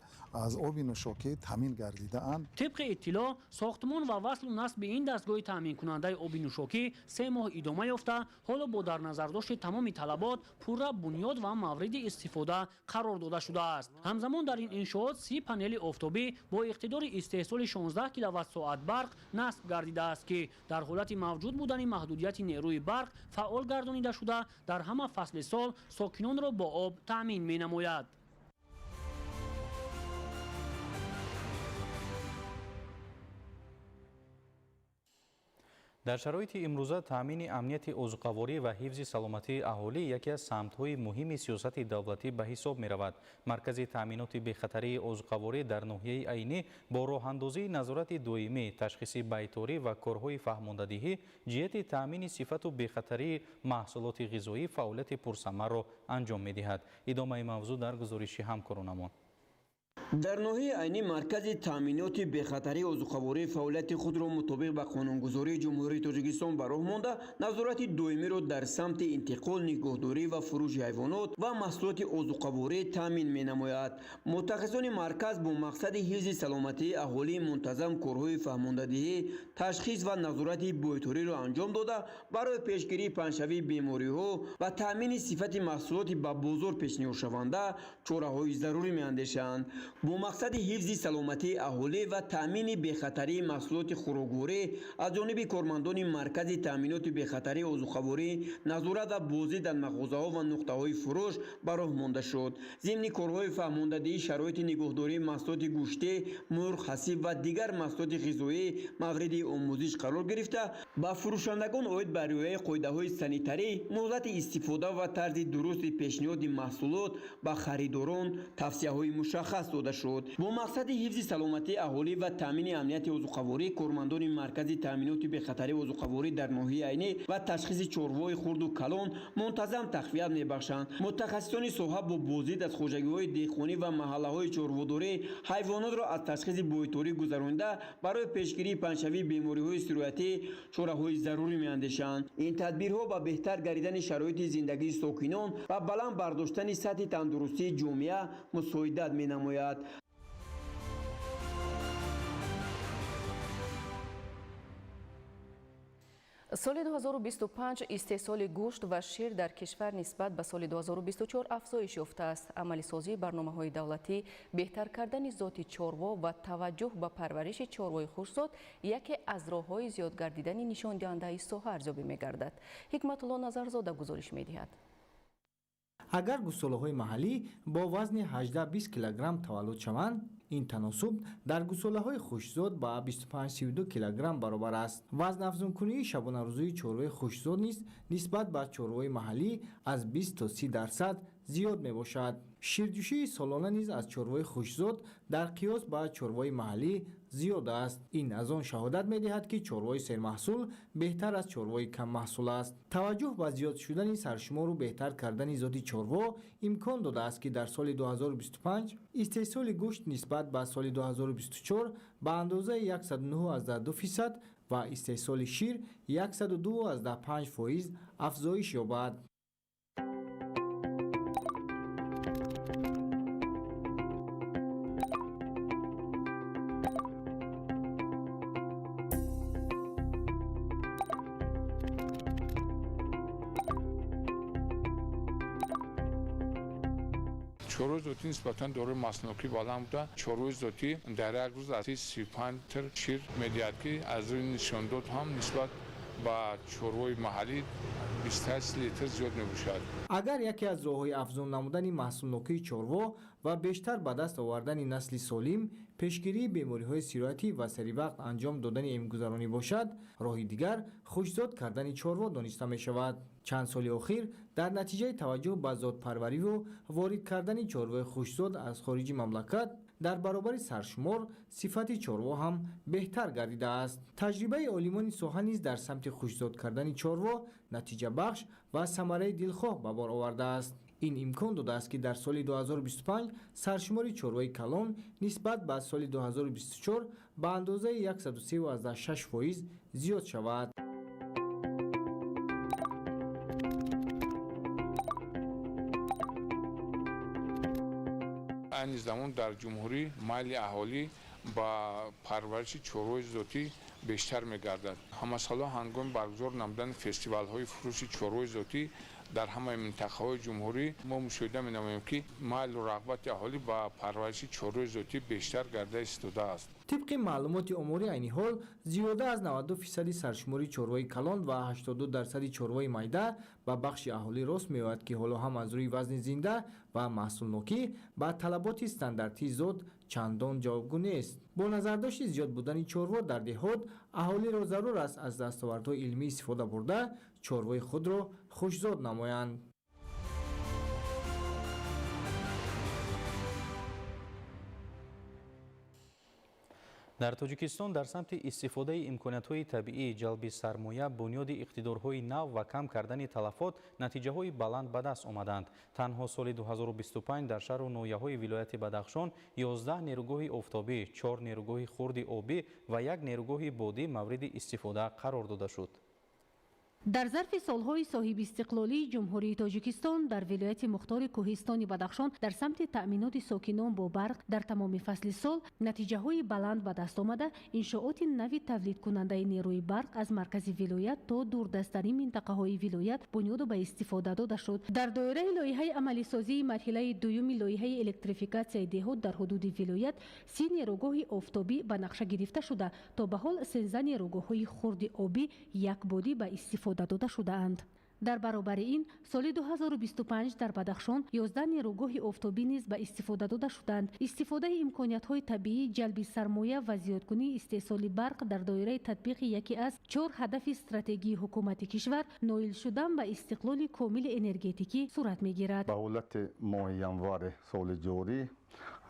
аз оби нӯшокӣ таъмин гардидаанд. Тибқи иттилоъ, сохтмон ва васлу насби ин дастгоҳи таъминкунандаи оби нӯшокӣ 3 моҳ идома ёфта, ҳоло бо дар назардошти тамоми талабот пурра бунёд ва мавриди истифода қарор дода шудааст. Ҳамзамон дар ин иншоот 30 панели офтобӣ бо иқтидори истеҳсоли 16 киловатт-соат барқ насб гардидааст, ки дар ҳолати мавҷуд будани маҳдудияти нерӯи барқ фаъол гардонида шуда, дар ҳама фасли сол сокинонро бо об таъмин менамояд. Дар шароити имрӯза таъмини амнияти озуқаворӣ ва ҳифзи саломатии аҳолӣ яке аз самтҳои муҳими сиёсати давлатӣ ба ҳисоб меравад. Маркази таъминоти бехатарии озуқаворӣ дар ноҳияи Айнӣ бо роҳандозии назорати доимӣ, ташхиси байторӣ ва корҳои фаҳмондадиҳӣ ҷиҳати таъмини сифату бехатарии маҳсулоти ғизоӣ фаъолияти пурсамарро анҷом медиҳад. Идомаи мавзӯъ дар гузориши ҳамкоронамон. Дар ноҳияи Айнӣ маркази таъминоти бехатарии озуқаворӣ фаъолияти худро мутобиқ ба қонунгузории Ҷумҳурии Тоҷикистон ба роҳ монда, назорати доимиро дар самти интиқол, нигоҳдорӣ ва фурӯши ҳайвонот ва маҳсулоти озуқаворӣ таъмин менамояд. Мутахассисони марказ бо мақсади ҳифзи саломатии аҳолӣ мунтазам корҳои фаҳмондадиҳӣ, ташхис ва назорати бойториро анҷом дода, барои пешгирии паҳншавии бемориҳо ва таъмини сифати маҳсулоти ба бозор пешниҳодшаванда чораҳои зарурӣ меандешанд. Бо мақсади ҳифзи саломатии аҳолӣ ва таъмини бехатарии маҳсулоти хӯрокворӣ аз ҷониби кормандони маркази таъминоти бехатарии озуқаворӣ назорат ва боздид дар мағозаҳо ва нуқтаҳои фурӯш ба роҳ монда шуд. Зимни корҳои фаҳмондадиҳӣ шароити нигоҳдории маҳсулоти гӯштӣ, мурғ, ҳасиб ва дигар маҳсулоти ғизоӣ мавриди омӯзиш қарор гирифта, ба фурӯшандагон оид ба риояи қоидаҳои санитарӣ, муҳлати истифода ва тарзи дурусти пешниҳоди маҳсулот ба харидорон тавсияҳои мушаххас дода шуд. Бо мақсади ҳифзи саломатии аҳолӣ ва таъмини амнияти озуқаворӣ кормандони маркази таъминоти бехатарии озуқаворӣ дар ноҳияи Айнӣ ва ташхиси чорвои хурду калон мунтазам тақвият мебахшанд. Мутахассисони соҳа бо боздид аз хоҷагиҳои деҳқонӣ ва маҳаллаҳои чорводорӣ ҳайвонотро аз ташхиси бойторӣ гузаронида, барои пешгирии паҳншавии бемориҳои сироятӣ чораҳои зарурӣ меандешанд. Ин тадбирҳо ба беҳтар гардидани шароити зиндагии сокинон ва баланд бардоштани сатҳи тандурустии ҷомеа мусоидат менамояд. Соли 2025 истеҳсоли гӯшт ва шир дар кишвар нисбат ба соли 2024 афзоиш ёфтааст. Амалисозии барномаҳои давлатӣ, беҳтар кардани зоти чорво ва таваҷҷӯҳ ба парвариши чорвои хушзод яке аз роҳҳои зиёд гардидани нишондиҳандаи соҳа арзёбӣ мегардад. Ҳикматулло Назарзода гузориш медиҳад. Агар гӯсолаҳои маҳаллӣ бо вазни 18-20 килограмм таваллуд шаванд, ин таносуб дар гӯсолаҳои хушзод ба 25-32 килограмм баробар аст. Вазнафзункунии шабонарӯзии чорвои хушзод низ нисбат ба чорвои маҳаллӣ аз 20 то 30% зиёд мебошад. Ширҷӯшии солона низ аз чорвои хушзод дар қиёс ба чорвои маҳаллӣ зиёд аст. Ин аз он шаҳодат медиҳад, ки чорвои сермаҳсул беҳтар аз чорвои каммаҳсул аст. Таваҷҷӯҳ ба зиёд шудани саршумору беҳтар кардани зоти чорво имкон додааст, ки дар соли 2025 истеҳсоли гӯшт нисбат ба соли 2024 ба андозаи 109,2% ва истеҳсоли шир 102,5% афзоиш ёбад. Чорвои зотӣ нисбатан дорои маҳсулнокии баланд буда, чорвои зотӣ дар як рӯз аз 35 литр шир медиҳад, ки аз рӯи нишондод ҳам нисбат ба чорвои маҳаллӣ 28 литр зиёд мебошад. Агар яке аз роҳҳои афзун намудани маҳсулнокии чорво ва бештар ба даст овардани насли солим, пешгирии бемориҳои сироятӣ ва саривақт анҷом додани эмгузаронӣ бошад, роҳи дигар хушзод кардани чорво дониста мешавад. Чанд соли охир дар натиҷаи таваҷҷӯҳ ба зодпарвариву ворид кардани чорвои хушзод аз хориҷи мамлакат дар баробари саршумор сифати чорво ҳам беҳтар гардидааст. Таҷрибаи олимони соҳа низ дар самти хушзод кардани чорво натиҷабахш ва самараи дилхоҳ ба бор овардааст. Ин имкон додааст, ки дар соли 2025 саршумори чорвои калон нисбат ба соли 2024 ба андозаи 103,6% зиёд шавад. Айни замон дар ҷумҳурӣ майли аҳолӣ ба парвариши чорвои зотӣ бештар мегардад. Ҳамасола ҳангоми баргузор намудани фестивалҳои фурӯши чорвои зотӣ дар ҳамаи минтақаҳои ҷумҳурӣ мо мушоҳида менамоем, ки майлу рағбати аҳолӣ ба парвариши чорвои зотӣ бештар гарда истодааст. Тибқи маълумоти оморӣ, айни ҳол зиёда аз 92% саршумори чорвои калон ва 82% чорвои майда ба бахши аҳолӣ рост меояд, ки ҳоло ҳам аз рӯи вазни зинда ва маҳсулнокӣ ба талаботи стандартии зод чандон ҷавобгӯ нест. Бо назардошти зиёд будани чорво дар деҳот, аҳолиро зарур аст аз дастовардҳои илмӣ истифода бурда, чорвои худро хушзод намоянд. Дар Тоҷикистон дар самти истифодаи имкониятҳои табиӣ, ҷалби сармоя, бунёди иқтидорҳои нав ва кам кардани талафот натиҷаҳои баланд ба даст омаданд. Танҳо соли 2025 дар шаҳру ноҳияҳои вилояти Бадахшон 11 нерӯгоҳи офтобӣ, 4 нерӯгоҳи хурди обӣ ва 1 нерӯгоҳи бодӣ мавриди истифода қарор дода шуд. Дар зарфи солҳои соҳибистиқлолии Ҷумҳурии Тоҷикистон дар вилояти мухтори Кӯҳистони Бадахшон дар самти таъминоти сокинон бо барқ дар тамоми фасли сол натиҷаҳои баланд ба даст омада, иншооти нави тавлидкунандаи нерӯи барқ аз маркази вилоят то дурдасттарин минтақаҳои вилоят бунёду ба истифода дода шуд. Дар доираи лоиҳаи амалисозии марҳилаи дуюми лоиҳаи электрификатсияи деҳот дар ҳудуди вилоят 30 нерӯгоҳи офтобӣ ба нақша гирифта шуда, то ба ҳол 13 нерӯгоҳҳои хурди обӣ якбодӣ ба истифода дода шудаанд. Дар баробари ин соли 2025 дар Бадахшон 11 нерӯгоҳи офтобӣ низ ба истифода дода шуданд. Истифодаи имкониятҳои табиӣ, ҷалби сармоя ва зиёдкунии истеҳсоли барқ дар доираи татбиқи яке аз 4 ҳадафи стратегии ҳукумати кишвар ноил шудан ба истиқлоли комили энергетикӣ сурат мегирад. Ба ҳолати моҳи январи соли ҷорӣ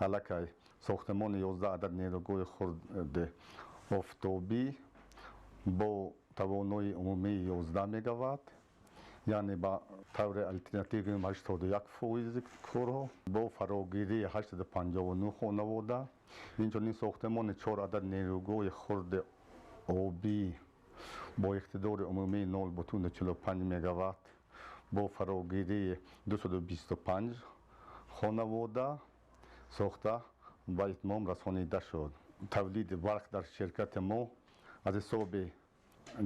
аллакай сохтмони 11 адад нерӯгоҳи хурди офтобӣ бо тавонои умумии 11 мегаватт, яъне ба таври алтернативӣ 81% корҳо бо фарогирии 859 хонавода, инчунин сохтмони 4 адад нерӯгоҳи хурди обӣ бо иқтидори умумии 0,45 мегаватт бо фарогирии 225 хонавода сохта ба итмом расонида шуд. Тавлиди барқ дар ширкати мо аз ҳисоби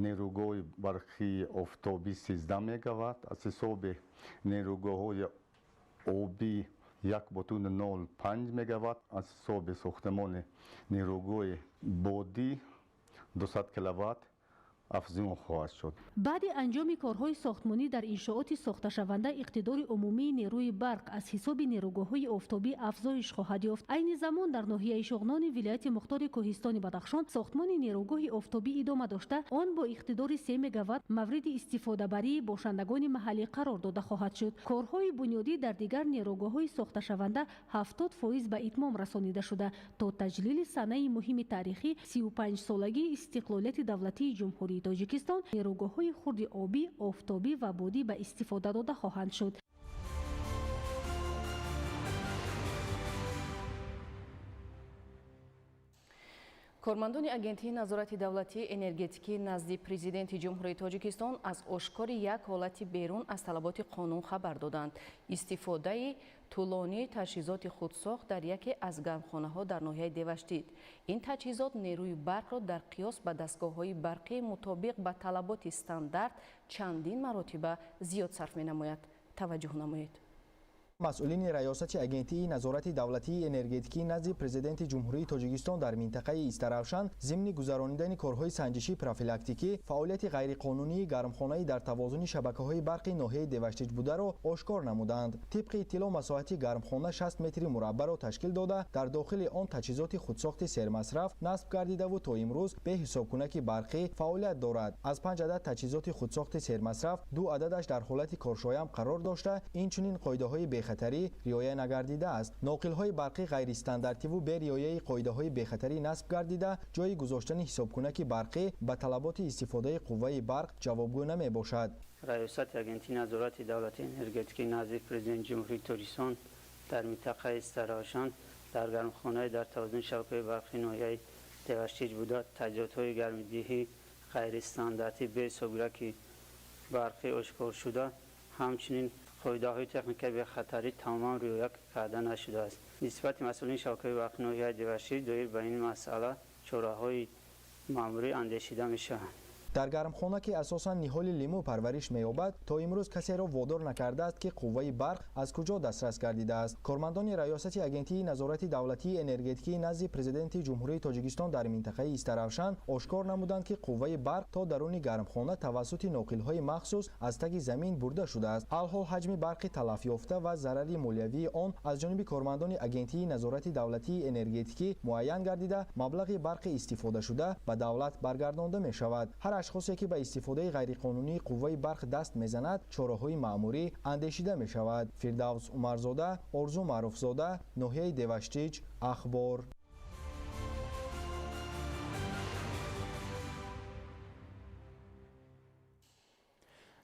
нерӯгоҳи барқии офтобӣ 13 мегаватт, аз ҳисоби нерӯгоҳҳои обӣ 1,05 мегаватт, аз ҳисоби сохтмони нерӯгоҳи бодӣ 200 киловатт афзун хоҳад шуд. Баъди анҷоми корҳои сохтмонӣ дар иншооти сохташаванда иқтидори умумии нерӯи барқ аз ҳисоби нерӯгоҳҳои офтобӣ афзоиш хоҳад ёфт. Айни замон дар ноҳияи Шоғнони вилояти мухтори Кӯҳистони Бадахшон сохтмони нерӯгоҳи офтобӣ идома дошта, он бо иқтидори 3 мегаватт мавриди истифодабарии бошандагони маҳаллӣ қарор дода хоҳад шуд. Корҳои бунёдӣ дар дигар нерӯгоҳҳои сохташаванда 70% ба итмом расонида шуда, то таҷлили санаи муҳими таърихӣ 35-солагии истиқлолияти давлатии Ҷумҳурии Тоҷикистон нерӯгоҳҳои хурди обӣ, офтобӣ ва бодӣ ба истифода дода хоҳанд шуд. Кормандони Агентии назорати давлатии энергетикӣ назди Президенти Ҷумҳурии Тоҷикистон аз ошкори як ҳолати берун аз талаботи қонун хабар доданд. Истифодаи тӯлонии таҷҳизоти худсохт дар яке аз гармхонаҳо дар ноҳияи Деваштид. Ин таҷҳизот нерӯи барқро дар қиёс ба дастгоҳҳои барқӣ мутобиқ ба талаботи стандарт чандин маротиба зиёд сарф менамояд. Таваҷҷӯҳ намоед. Масъулини Раёсати Агентии назорати давлатии энергетикӣ назди Президенти Ҷумҳурии Тоҷикистон дар минтақаи Истаравшан зимни гузаронидани корҳои санҷишӣ профилактикӣ фаъолияти ғайриқонунии гармхонаи дар тавозуни шабакаҳои барқи ноҳияи Деваштич бударо ошкор намуданд. Тибқи иттилоъ, масоҳати гармхона 60 метри мураббаъро ташкил дода, дар дохили он таҷҳизоти худсохти сермасраф насб гардидаву то имрӯз бе ҳисобкунаки барқӣ фаъолият дорад. Аз 5 адад таҷҳизоти худсохти сермасраф 2 ададаш дар ҳолати коршоям қарор дошта, инчунин қоидаҳои бехатарӣ риоя нагардидааст. Ноқилҳои барқӣ ғайристандартиву бе риояи қоидаҳои бехатарӣ насб гардида, ҷои гузоштани ҳисобкунаки барқӣ ба талаботи истифодаи қувваи барқ ҷавобгӯ намебошад. Раёсати Агентии назорати давлатии энергетикӣ назди Президенти Ҷумҳурии Тоҷикистон дар минтақаи Истаравшан дар гармхонаи дар тавозуни шабакаи барқи ноҳияи Деваштич буда таҷҳизотҳои гармидиҳӣ ғайристандартӣ бе ҳисобгираки барқӣ ошкор шуда, ҳамчунин қоидаҳои техникаи бехатарӣ тамоман риоя карда нашудааст. Нисбати масъулини шабакаи барқи ноҳияи Деваштич доир ба ин масъала чораҳои маъмурӣ андешида мешаванд. Дар гармхона, ки асосан ниҳоли лимӯ парвариш меёбад, то имрӯз касеро водор накардааст, ки қувваи барқ аз куҷо дастрас гардидааст. Кормандони Раёсати Агентии назорати давлатии энергетикӣ назди Президенти Ҷумҳурии Тоҷикистон дар минтақаи Истаравшан ошкор намуданд, ки қувваи барқ то даруни гармхона тавассути ноқилҳои махсус аз таги замин бурда шудааст. Алҳол ҳаҷми барқи талафёфта ва зарари молиявии он аз ҷониби кормандони Агентии назорати давлатии энергетикӣ муайян гардида, маблағи барқи истифодашуда ба давлат баргардонда мешавад. Ҳар ашхосе ки ба истифодаи ғайриқонунии қувваи барқ даст мезанад, чораҳои маъмурӣ андешида мешавад. Фирдавс Умарзода, Орзу Маъруфзода, ноҳияи Деваштич, Ахбор.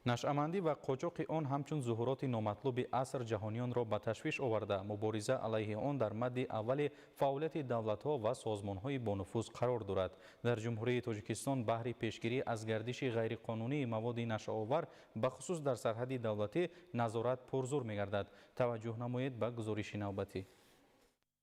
Нашъамандӣ ва қочоқи он ҳамчун зуҳуроти номатлуби аср ҷаҳониёнро ба ташвиш оварда, мубориза алайҳи он дар мадди аввали фаъолияти давлатҳо ва созмонҳои бонуфуз қарор дорад. Дар Ҷумҳурии Тоҷикистон баҳри пешгирӣ аз гардиши ғайриқонунии маводи нашъаовар, бахусус дар сарҳади давлатӣ, назорат пурзур мегардад. Таваҷҷӯҳ намоед ба гузориши навбатӣ.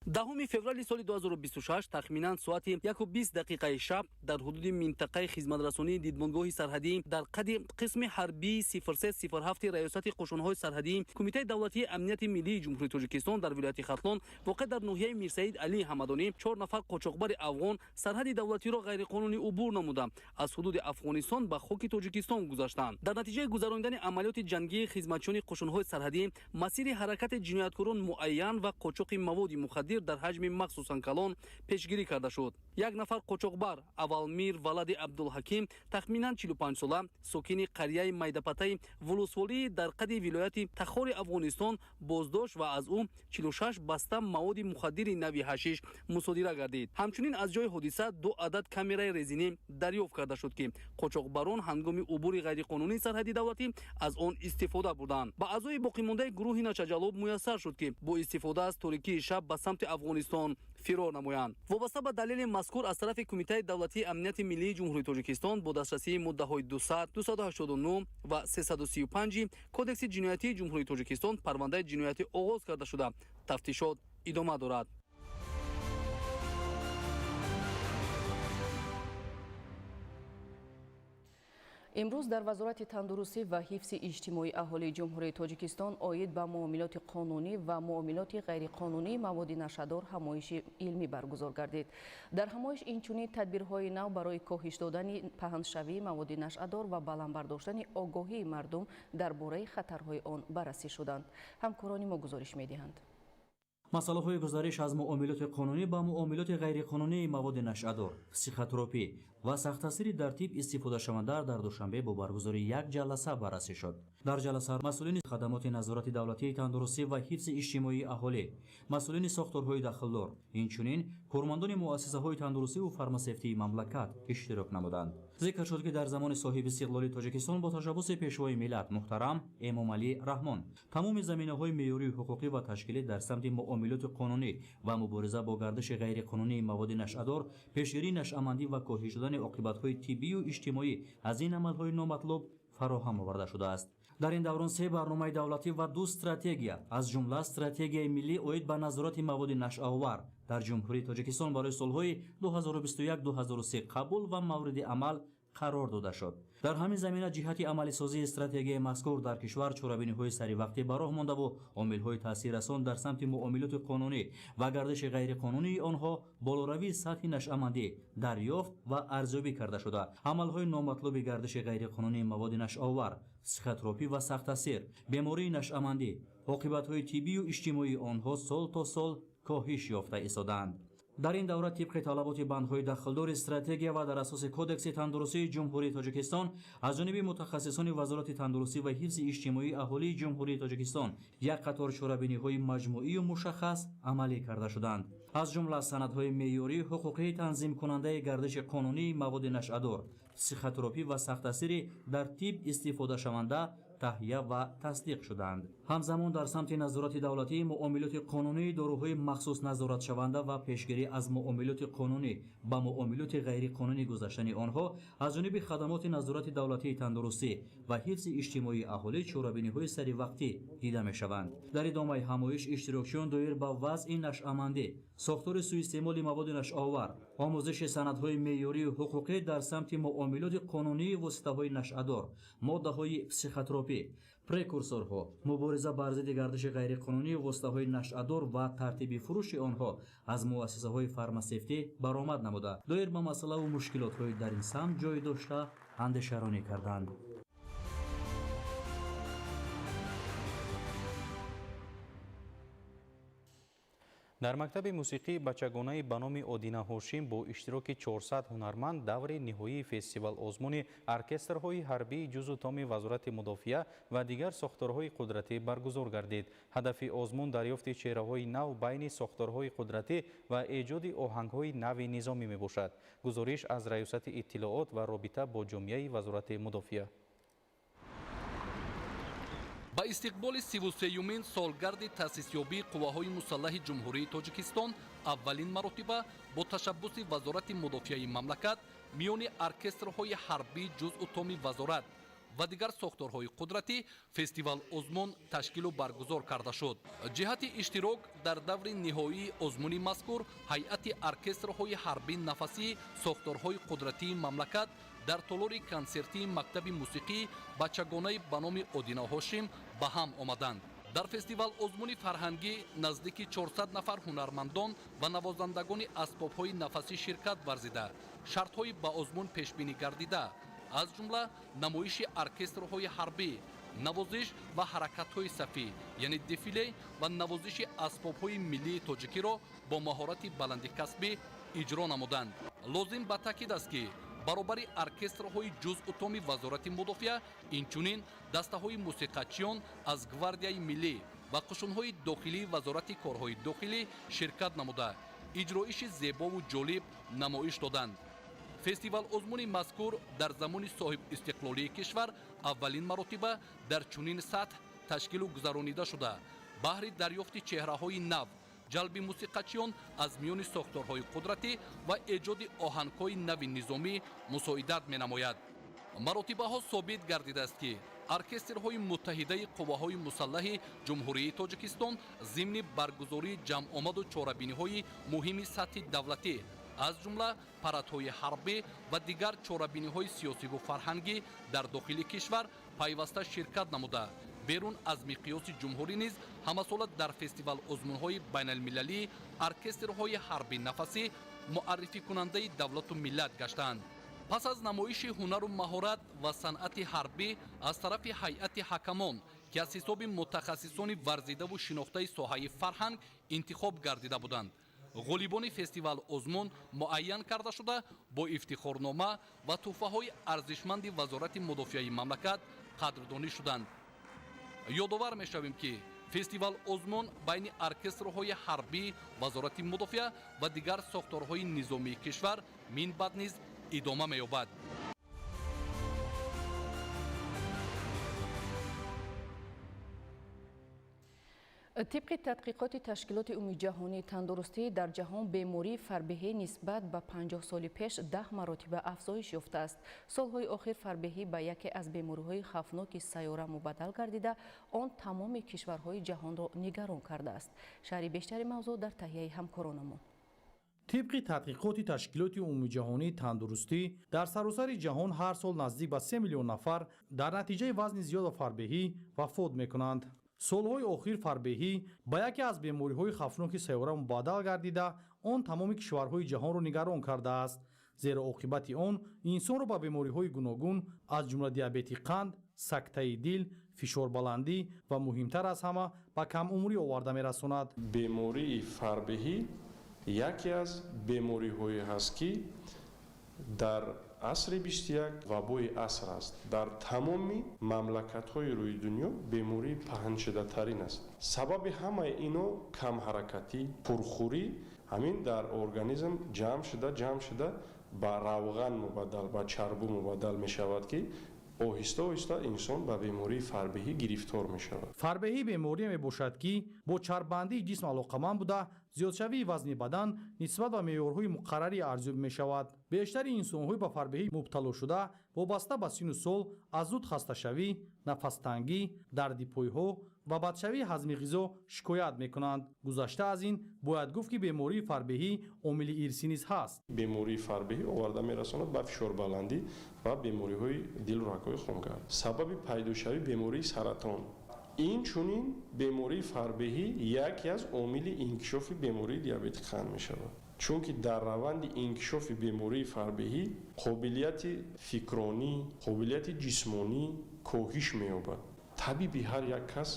10 феврали соли 2026 тахминан соати 1:20 дақиқаи шаб дар ҳудуди минтақаи хизматрасонии дидбонгоҳи сарҳадӣ дар қади қисми ҳарбии 0307 Раёсати қушунҳои сарҳадӣ Кумитаи давлатии амнияти миллии Ҷумҳурии Тоҷикистон дар вилояти Хатлон воқеъ дар ноҳияи Мирсаид Алии Ҳамадонӣ 4 нафар қочоқбари афғон сарҳади давлатиро ғайриқонунӣ убур намуда, аз ҳудуди Афғонистон ба хоки Тоҷикистон гузаштанд. Дар натиҷаи гузаронидани амалиёти ҷангии хизматчиёни қушунҳои сарҳадӣ масири ҳаракати ҷинояткорон муайян ва қочоқи маводи мухаддир дар ҳаҷми махсусан калон пешгирӣ карда шуд. Як нафар қочоқбар Аввалмир Валади Абдулҳаким тахминан 45 сола, сокини қарияи Майдапатаи Вулусволии дар қади вилояти Тахори Афғонистон боздошт ва аз ӯ 46 баста маводи мухаддири нави ҳашиш мусодира гардид. Ҳамчунин аз ҷои ҳодиса 2 адад камераи резинӣ дарёфт карда шуд, ки қочоқбарон ҳангоми убури ғайриқонунии сарҳади давлатӣ аз он истифода бурданд. Ба аъзои боқимондаи гурӯҳи нашъаҷалоб муяссар шуд, ки бо истифода аз торикии шаб ба самти Афғонистон фирор намоянд. Вобаста ба далели мазкур аз тарафи Кумитаи давлатии амнияти миллии Ҷумҳурии Тоҷикистон бо дастрасии моддаҳои 200, 289 ва 335 Кодекси ҷиноятии Ҷумҳурии Тоҷикистон парвандаи ҷиноятӣ оғоз карда шуда, тафтишот идома дорад. Имрӯз дар Вазорати тандурустӣ ва ҳифзи иҷтимоии аҳолии Ҷумҳурии Тоҷикистон оид ба муомилоти қонунӣ ва муомилоти ғайриқонунии маводи нашъадор ҳамоиши илмӣ баргузор гардид. Дар ҳамоиш инчунин тадбирҳои нав барои коҳиш додани паҳншавии маводи нашъадор ва баланд бардоштани огоҳии мардум дар бораи хатарҳои он баррасӣ шуданд. Ҳамкорони мо гузориш медиҳанд. Масъалаҳои гузариш аз муомилоти қонунӣ ба муомилоти ғайриқонунии маводи нашъадор, психотропӣ ва сахттаъсири дар тиб истифодашаванда дар Душанбе бо баргузории як ҷаласа баррасӣ шуд. Дар ҷаласа масъулини хадамоти назорати давлатии тандурустӣ ва ҳифзи иҷтимоии аҳолӣ, масъулини сохторҳои дахлдор, инчунин кормандони муассисаҳои тандурустиву фармасевтии мамлакат иштирок намуданд. Зикр шуд, ки дар замони соҳиби истиқлоли Тоҷикистон бо ташаббуси Пешвои миллат муҳтарам Эмомалӣ Раҳмон тамоми заминаҳои меъёрию ҳуқуқӣ ва ташкилӣ дар самти муомилоти қонунӣ ва мубориза бо гардиши ғайриқонунии маводи нашъадор, пешгирии нашъамандӣ ва коҳиш додани оқибатҳои тиббию иҷтимоӣ аз ин амалҳои номатлуб фароҳам оварда шудааст. Дар ин даврон 3 барномаи давлатӣ ва 2 стратегия, аз ҷумла стратегияи миллӣ оид ба назорати маводи нашъаовар дар Ҷумҳурии Тоҷикистон барои солҳои 2021-2003 қабул ва мавриди амал Қарор дода шуд. Дар ҳамин замина ҷиҳати амалисозии стратегияи мазкур дар кишвар чорабиниҳои саривақтӣ ба роҳ мондаву омилҳои таъсиррасон дар самти муомилоти қонунӣ ва гардиши ғайриқонунии онҳо, болоравии сатҳи нашъамандӣ дарёфт ва арзёбӣ карда шуда, амалҳои номатлуби гардиши ғайриқонунии маводи нашъаовар, психотропӣ ва сахттаъсир, бемории нашъамандӣ, оқибатҳои тиббию иҷтимоии онҳо сол то сол коҳиш ёфта истодаанд. Дар ин давра тибқи талаботи бандҳои дахлдори стратегия ва дар асоси Кодекси тандурустии Ҷумҳурии Тоҷикистон аз ҷониби мутахассисони Вазорати тандурустӣ ва ҳифзи иҷтимоии аҳолии Ҷумҳурии Тоҷикистон як қатор чорабиниҳои маҷмӯию мушаххас амалӣ карда шуданд. Аз ҷумла санадҳои меъёрии ҳуқуқии танзимкунандаи гардиши қонунии маводи нашъадор, психотропӣ ва сахттаъсири дар тиб истифодашаванда таҳия ва тасдиқ шуданд. Ҳамзамон дар самти назорати давлатии муомилоти қонунии доруҳои махсус назоратшаванда ва пешгирӣ аз муомилоти қонунӣ ба муомилоти ғайриқонунӣ гузаштани онҳо аз ҷониби хадамоти назорати давлатии тандурустӣ ва ҳифзи иҷтимоии аҳолӣ чорабиниҳои саривақтӣ дида мешаванд. Дар идомаи ҳамоиш иштирокчиён доир ба вазъи нашъамандӣ, сохтори суистеъмоли маводи нашъаовар, омӯзиши санадҳои меъёрию ҳуқуқӣ дар самти муомилоти қонунии воситаҳои нашъадор, моддаҳои психотропӣ, прекурсорҳо, мубориза бар зидди гардиши ғайриқонунии воситаҳои нашъадор ва тартиби фурӯши онҳо аз муассисаҳои фармасевтӣ баромад намуда, доир ба масъалаву мушкилотҳои дар ин самт ҷой дошта андешаронӣ карданд. Дар мактаби мусиқии бачагонаи ба номи Одина Ҳошим бо иштироки 400 ҳунарманд даври ниҳоии фестивал-озмуни оркестрҳои ҳарбии ҷузъу томи Вазорати мудофиа ва дигар сохторҳои қудратӣ баргузор гардид. Ҳадафи озмун дарёфти чеҳраҳои нав байни сохторҳои қудратӣ ва эҷоди оҳангҳои нави низомӣ мебошад. Гузориш аз Раёсати иттилоот ва робита бо ҷомеаи Вазорати мудофиа. Ба истиқболи 33-юмин солгарди таъсисёбии қувваҳои мусаллаҳи Ҷумҳурии Тоҷикистон аввалин маротиба бо ташаббуси Вазорати мудофиаи мамлакат миёни оркестрҳои ҳарбии ҷузъу томи вазорат ва дигар сохторҳои қудратӣ фестивал-озмун ташкилу баргузор карда шуд. Ҷиҳати иштирок дар даври ниҳоии озмуни мазкур ҳайати оркестрҳои ҳарбии нафасии сохторҳои қудратии мамлакат дар толори консертии мактаби мусиқӣ бачагонаи ба номи Одина Ҳошим ба ҳам омаданд. Дар фестивал-озмуни фарҳангӣ наздики 400 нафар ҳунармандон ва навозандагони асбобҳои нафасӣ ширкат варзида, шартҳои ба озмун пешбинӣ гардида, аз ҷумла намоиши оркестрҳои ҳарбӣ, навозиш ва ҳаракатҳои сафӣ, яъне дефиле ва навозиши асбобҳои миллии тоҷикиро бо маҳорати баланди касбӣ иҷро намуданд. Лозим ба таъкид аст, ки баробари оркестрҳои ҷузъу томи Вазорати мудофиа инчунин дастаҳои мусиқачиён аз Гвардияи миллӣ ва қушунҳои дохилии Вазорати корҳои дохилӣ ширкат намуда, иҷроиши зебову ҷолиб намоиш доданд. Фестивал-озмуни мазкур дар замони соҳибистиқлолии кишвар аввалин маротиба дар чунин сатҳ ташкилу гузаронида шуда, баҳри дарёфти чеҳраҳои нав, ҷалби мусиқачиён аз миёни сохторҳои қудратӣ ва эҷоди оҳангҳои нави низомӣ мусоидат менамояд. Маротибаҳо собит гардидааст, ки оркестрҳои муттаҳидаи қувваҳои мусаллаҳи Ҷумҳурии Тоҷикистон зимни баргузории ҷамъомаду чорабиниҳои муҳими сатҳи давлатӣ, аз ҷумла парадҳои ҳарбӣ ва дигар чорабиниҳои сиёсиву фарҳангӣ дар дохили кишвар пайваста ширкат намуда, берун аз миқёси ҷумҳурӣ низ ҳамасола дар фестивал-озмунҳои байналмилалии оркестрҳои ҳарби нафасӣ муаррификунандаи давлату миллат гаштаанд. Пас аз намоиши ҳунару маҳорат ва санъати ҳарбӣ аз тарафи ҳайати ҳакамон, ки аз ҳисоби мутахассисони варзидаву шинохтаи соҳаи фарҳанг интихоб гардида буданд, ғолибони фестивал-озмун муайян карда шуда, бо ифтихорнома ва тӯҳфаҳои арзишманди Вазорати мудофиаи мамлакат қадрдонӣ шуданд. Ёдовар мешавем, ки фестивал-озмун байни оркестрҳои ҳарбӣ Вазорати мудофиа ва дигар сохторҳои низомии кишвар минбаъд низ идома меёбад. Тибқи тадқиқоти Ташкилоти Умумиҷаҳонии тандурустӣ дар ҷаҳон бемории фарбеҳӣ нисбат ба 50 соли пеш 10 маротиба афзоиш ёфтааст. Солҳои охир фарбеҳӣ ба яке аз бемориҳои хавфноки сайёра мубаддал гардида, он тамоми кишварҳои ҷаҳонро нигарон кардааст. Шарҳи бештари мавзӯъ дар таҳияи ҳамкоронамон. Тибқи тадқиқоти Ташкилоти Умумиҷаҳонии тандурустӣ, дар саросари ҷаҳон ҳар сол наздик ба 3 миллион нафар дар натиҷаи вазни зиёд ва фарбеҳӣ вафот мекунанд. Солҳои охир фарбеҳӣ ба яке аз бемориҳои хавфноки сайёра мубаддал гардида, он тамоми кишварҳои ҷаҳонро нигарон кардааст, зеро оқибати он инсонро ба бемориҳои гуногун, аз ҷумла диабети қанд, сактаи дил, фишорбаландӣ ва муҳимтар аз ҳама ба камумрӣ оварда мерасонад. Бемории фарбеҳӣ яке аз бемориҳое ҳаст, ки дар асри 21 вабои аср аст. Дар тамоми мамлакатҳои рӯи дунё бемории паҳншудатарин аст. Сабаби ҳамаи ино камҳаракатӣ, пурхӯрӣ, ҳамин дар организм ҷамъ шуда ба равған мубаддал, ба чарбу мубаддал мешавад, ки оҳиста оҳиста инсон ба бемории фарбеҳӣ гирифтор мешавад. Фарбеҳӣ беморие мебошад, ки бо чарббандии ҷисм алоқаманд буда, зиёдшавии вазни бадан нисбат ба меъёрҳои муқаррарӣ арзёбӣ мешавад. Бештари инсонҳои ба фарбеҳӣ мубтало шуда вобаста ба синну сол аз зуд хасташавӣ, нафастангӣ, дарди пойҳо ва бадшавии ҳазми ғизо шикоят мекунанд. Гузашта аз ин бояд гуфт, ки бемории фарбеҳӣ омили ирсӣ низ ҳаст. Бемории фарбеҳӣ оварда мерасонад ба фишорбаландӣ ва бемориҳои дилу рагҳои хунгард. Сабаби пайдошавии бемории саратон. Инчунин бемории фарбеҳӣ яке аз омили инкишофи бемории диабети қанд мешавад. Чунки дар раванди инкишофи бемории фарбеҳӣ қобилияти фикронӣ, қобилияти ҷисмонӣ коҳиш меёбад. Табиби ҳар як кас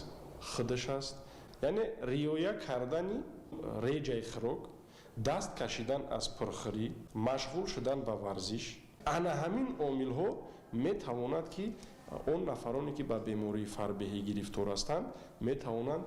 худаш аст. Яъне риоя кардани реҷаи хӯрок, даст кашидан аз пурхӯрӣ, машғул шудан ба варзиш. Ана ҳамин омилҳо метавонад, ки он нафароне, ки ба бемории фарбеҳӣ гирифтор ҳастанд, метавонанд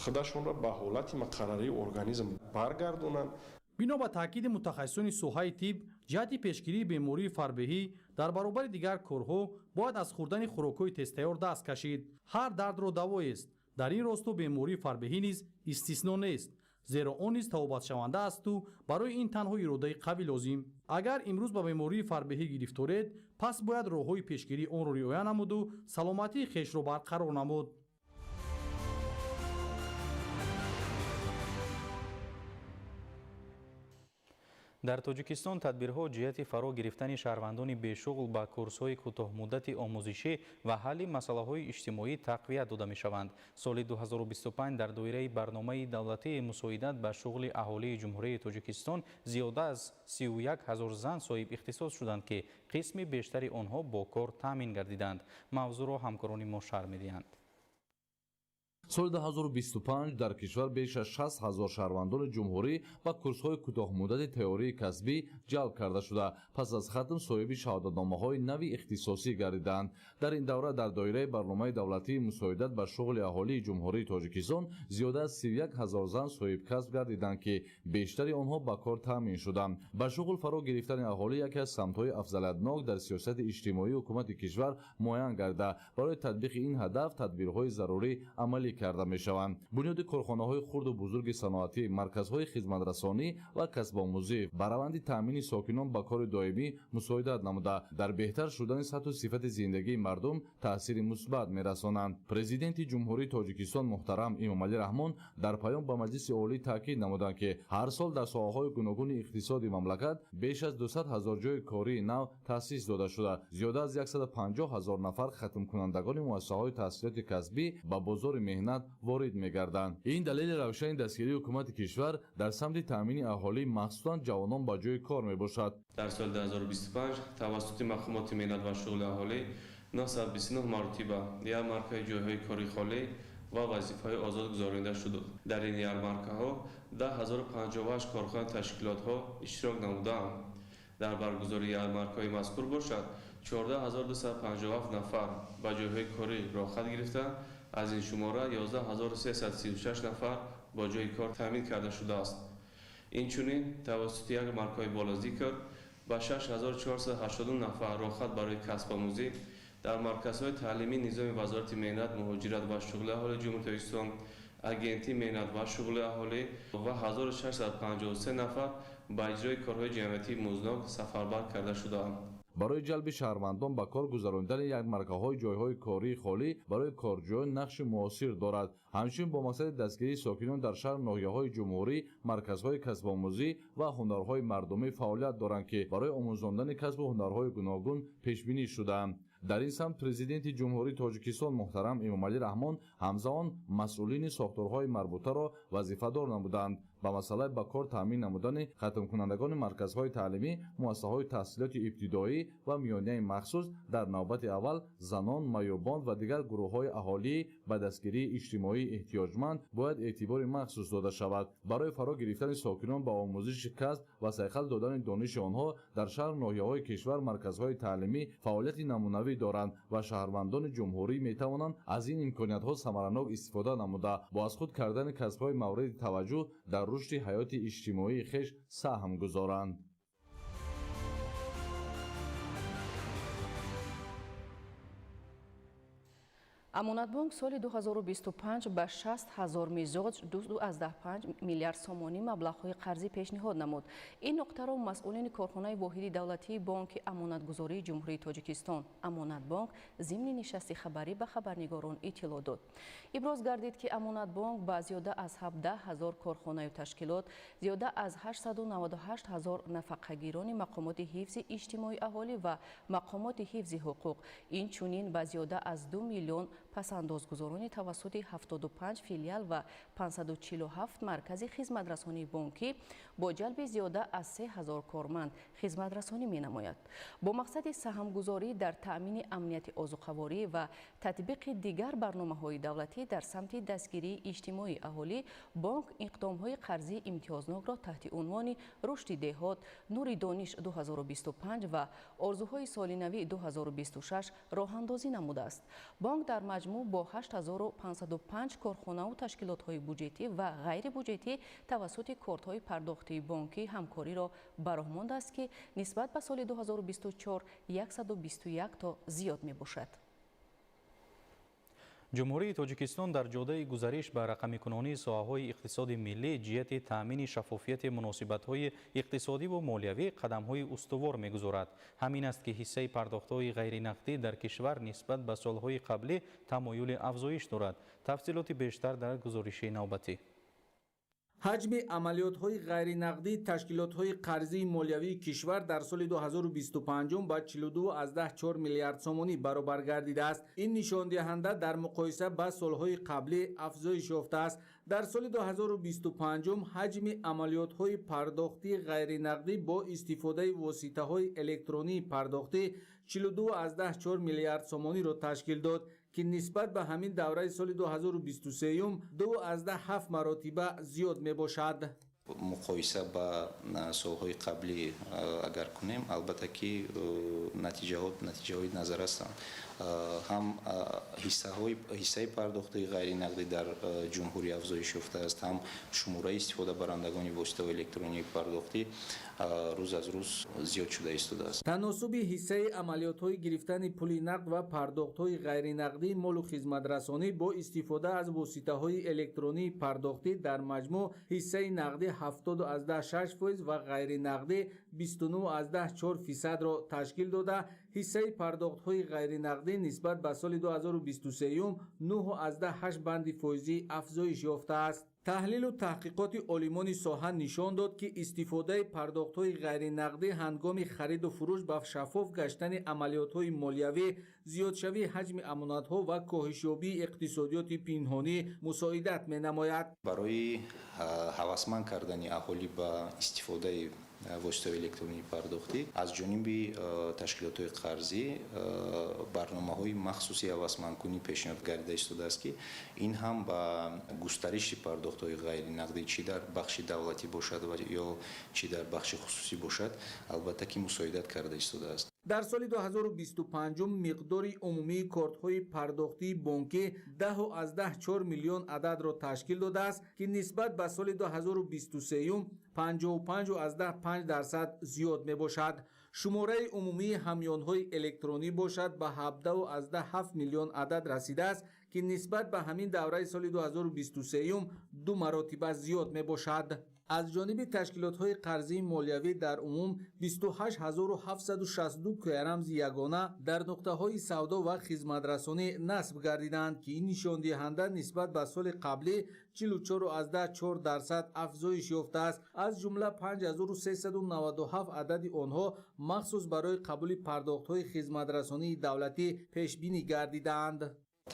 худашонро ба ҳолати муқаррарии организм баргардонанд. Бино ба таъкиди мутахассисони соҳаи тиб, ҷиҳати пешгирии бемории фарбеҳӣ дар баробари дигар корҳо бояд аз хӯрдани хӯрокҳои тезтайёр даст кашид. Ҳар дардро давоест. Дар ин росто бемории фарбеҳӣ низ истисно нест, зеро он низ табобатшаванда асту барои ин танҳо иродаи қавӣ лозим. Агар имрӯз ба бемории фарбеҳӣ гирифторед, пас бояд роҳҳои пешгирии онро риоя намуду саломатии хешро барқарор намуд. Дар Тоҷикистон тадбирҳо ҷиҳати фаро гирифтани шаҳрвандони бешуғл ба курсҳои кӯтоҳмуддати омӯзишӣ ва ҳалли масъалаҳои иҷтимоӣ тақвият дода мешаванд. Соли 2025 дар доираи барномаи давлатии мусоидат ба шуғли аҳолии Ҷумҳурии Тоҷикистон зиёда аз 31 ҳазор зан соҳиб ихтисос шуданд, ки қисми бештари онҳо бо кор таъмин гардиданд. Мавзӯъро ҳамкорони мо шарҳ медиҳанд. Соли 2025 дар кишвар беш аз 60 ҳазор шаҳрвандони ҷумҳурӣ ба курсҳои кӯтоҳмуддати тайёрии касбӣ ҷалб карда шуда, пас аз хатм соҳиби шаҳодатномаҳои нави ихтисосӣ гардиданд. Дар ин давра дар доираи барномаи давлатии мусоидат ба шуғли аҳолии Ҷумҳурии Тоҷикистон зиёда аз 31 ҳазор зан соҳиб касб гардиданд, ки бештари онҳо ба кор таъмин шуданд. Ба шуғл фаро гирифтани аҳолӣ яке аз самтҳои афзалиятнок дар сиёсати иҷтимоии ҳукумати кишвар муайян гарда. Барои татбиқи ин ҳадаф тадбирҳои зарурӣ амалӣ карда мешаванд. Бунёди корхонаҳои хурду бузурги саноатӣ, марказҳои хизматрасонӣ ва касбомӯзӣ ба раванди таъмини сокинон ба кори доимӣ мусоидат намуда, дар беҳтар шудани сатҳу сифати зиндагии мардум таъсири мусбат мерасонанд. Президенти Ҷумҳурии Тоҷикистон муҳтарам Эмомалӣ Раҳмон дар паём ба Маҷлиси Олӣ таъкид намуданд, ки ҳар сол дар соҳаҳои гуногуни иқтисоди мамлакат беш аз 200 ҳазор ҷойи кории нав таъсис дода шуда, зиёда аз 150 ҳазор нафар хатмкунандагони муассисаҳои таҳсилоти касбӣ ба бозори меҳнат ворид мегарданд. Ин далели равшани дастгирии ҳукумати кишвар дар самти таъмини аҳолӣ, махсусан ҷавонон, ба ҷойи кор мебошад. Дар соли 2025 тавассути мақомоти меҳнат ва шуғли аҳолӣ 929 маротиба ярмаркаи ҷойҳои кори холӣ ва вазифаҳои озод гузаронида шуд. Дар ин ярмаркаҳо 10058 корхона ташкилотҳо иштирок намудаанд. Дар баргузории ярмаркаҳои мазкур бошад 14257 нафар ба ҷойҳои корӣ роҳхат гирифта, аз ин шумора 11336 нафар бо ҷойи кор таъмин карда шудааст. Инчунин тавассути ярмаркаҳои болозикр ба 6482 нафар роҳхат барои касбомӯзӣ дар марказҳои таълимии низоми Вазорати меҳнат, муҳоҷират ва шуғли аҳолии Ҷумҳурии Тоҷикистон, Агентии меҳнат ва шуғли аҳолӣ ва 1653 нафар ба иҷрои корҳои ҷамъиятии музднок сафарбар карда шудаанд. Барои ҷалби шаҳрвандон ба кор гузаронидани ярмаркаҳои ҷойҳои кории холӣ барои корҷӯён нақши муосир дорад. Ҳамчунин бо мақсади дастгирии сокинон дар шаҳру ноҳияҳои ҷумҳурӣ марказҳои касбомӯзӣ ва ҳунарҳои мардумӣ фаъолият доранд, ки барои омӯзондани касбу ҳунарҳои гуногун пешбинӣ шудаанд. Дар ин самт Президенти Ҷумҳурии Тоҷикистон муҳтарам Эмомалӣ Раҳмон ҳамзамон масъулини сохторҳои марбутаро вазифадор намуданд ба масъалаи ба кор таъмин намудани хатмкунандагони марказҳои таълимӣ, муассисаҳои таҳсилоти ибтидоӣ ва миёнаи махсус, дар навбати аввал занон, маъюбон ва дигар гурӯҳҳои аҳолӣ ба дастгирии иҷтимоии эҳтиёҷманд бояд эътибори махсус дода шавад. Барои фаро гирифтани сокинон ба омӯзиши касб ва сайқал додани дониши онҳо дар шаҳру ноҳияҳои кишвар марказҳои таълимӣ фаъолияти намунавӣ доранд ва шаҳрвандони ҷумҳурӣ метавонанд аз ин имкониятҳо самаранок истифода намуда, бо аз худ кардани касбҳои мавриди таваҷҷӯҳ дар рушди ҳаёти иҷтимоии хеш саҳм гузоранд. Амонатбонк соли 2025 ба 60 ҳазор мизоҷ 2,5 миллиард сомонӣ маблағҳои қарзӣ пешниҳод намуд. Ин нуқтаро масъулини корхонаи воҳиди давлатии Бонки Амонатгузории Ҷумҳурии Тоҷикистон Амонатбонк зимни нишасти хабарӣ ба хабарнигорон иттилоъ дод. Иброз гардид, ки Амонатбонк ба зиёда аз 17 ҳазор корхонаю ташкилот, зиёда аз 898 ҳазор нафақагирони мақомоти ҳифзи иҷтимоии аҳолӣ ва мақомоти ҳифзи ҳуқуқ, инчунин ба зиёда аз 2 миллион пасандозгузорони тавассути 75 филиал ва 547 маркази хизматрасонии бонкӣ бо ҷалби зиёда аз 3000 корманд хизматрасонӣ менамояд. Бо мақсади саҳмгузорӣ дар таъмини амнияти озуқаворӣ ва татбиқи дигар барномаҳои давлатӣ дар самти дастгирии иҷтимоии аҳолӣ, бонк иқдомҳои қарзии имтиёзнокро таҳти унвони рушди деҳот, нури дониш 2025 ва орзуҳои соли нави 2026 роҳандозӣ намудааст. Бонк дар маҷмӯъ бо 8505 корхонаву ташкилотҳои буҷетӣ ва ғайрибуҷетӣ тавассути кортҳои пардохтии бонкӣ ҳамкориро ба роҳ мондааст, ки нисбат ба соли 2024 121 то зиёд мебошад. Ҷумҳурии Тоҷикистон дар ҷодаи гузариш ба рақамикунонии соҳаҳои иқтисоди миллӣ ҷиҳати таъмини шаффофияти муносибатҳои иқтисодиву молиявӣ қадамҳои устувор мегузорад. Ҳамин аст, ки ҳиссаи пардохтҳои ғайринақдӣ дар кишвар нисбат ба солҳои қаблӣ тамоюли афзоиш дорад. Тафсилоти бештар дар гузориши навбатӣ. Ҳаҷми амалиётҳои ғайринақдии ташкилотҳои қарзии молиявии кишвар дар соли 2025 ба 42,4 миллиард сомонӣ баробар гардидааст. Ин нишондиҳанда дар муқоиса ба солҳои қаблӣ афзоиш ёфтааст. Дар соли 2025 ҳаҷми амалиётҳои пардохтии ғайринақдӣ бо истифодаи воситаҳои электронии пардохтӣ 42,4 миллиард сомониро ташкил дод, ки нисбат ба ҳамин давраи соли 2023 2,7 маротиба зиёд мебошад. Муқоиса ба солҳои қаблӣ агар кунем, албатта ки натиҷаҳои назар ҳастанд. Ҳам ҳиссаи пардохтҳои ғайринақдӣ дар ҷумҳурӣ афзоиш ёфтааст, ҳам шумораи истифодабарандагони воситаҳои электронии пардохтӣ рӯз аз рӯз зиёд шуда истодааст. Таносуби ҳиссаи амалиётҳои гирифтани пули нақд ва пардохтҳои ғайринақдии молу хизматрасонӣ бо истифода аз воситаҳои электронии пардохтӣ дар маҷмӯъ ҳиссаи нақдӣ 70,6% ва ғайринақдӣ 29,4%-ро ташкил дода, ҳиссаи пардохтҳои ғайринақдӣ нисбат ба соли 2023 9,8 банди фоизӣ афзоиш ёфтааст. Таҳлилу таҳқиқоти олимони соҳа нишон дод, ки истифодаи пардохтҳои ғайринақдӣ ҳангоми хариду фурӯш ба шаффоф гаштани амалиётҳои молиявӣ, зиёдшавии ҳаҷми амонатҳо ва коҳишёбии иқтисодиёти пинҳонӣ мусоидат менамояд. Барои ҳавасманд кардани аҳолӣ ба истифодаи воситаҳои электронии пардохтӣ аз ҷониби ташкилотҳои қарзӣ барномаҳои махсуси ҳавасмандкунӣ пешниҳод гардида истодааст, ки ин ҳам ба густариши пардохтҳои ғайринақдӣ чӣ дар бахши давлатӣ бошад ва ё чӣ дар бахши хусусӣ бошад, албатта ки мусоидат карда истодааст. Дар соли 2025 миқдори умумии кортҳои пардохтии бонкӣ 10,4 миллион ададро ташкил додааст, ки нисбат ба соли 2023 55,5% зиёд мебошад. Шумораи умумии ҳамёнҳои электронӣ бошад ба 17,7 миллион адад расидааст, ки нисбат ба ҳамин давраи соли 2023 ду маротиба зиёд мебошад. Аз ҷониби ташкилотҳои қарзии молиявӣ дар умум 28762 кӯярамзи ягона дар нуқтаҳои савдо ва хизматрасонӣ насб гардиданд, ки ин нишондиҳанда нисбат ба соли қаблӣ 44,4% афзоиш ёфтааст. Аз ҷумла 5397 адади онҳо махсус барои қабули пардохтҳои хизматрасонии давлатӣ пешбинӣ гардидаанд.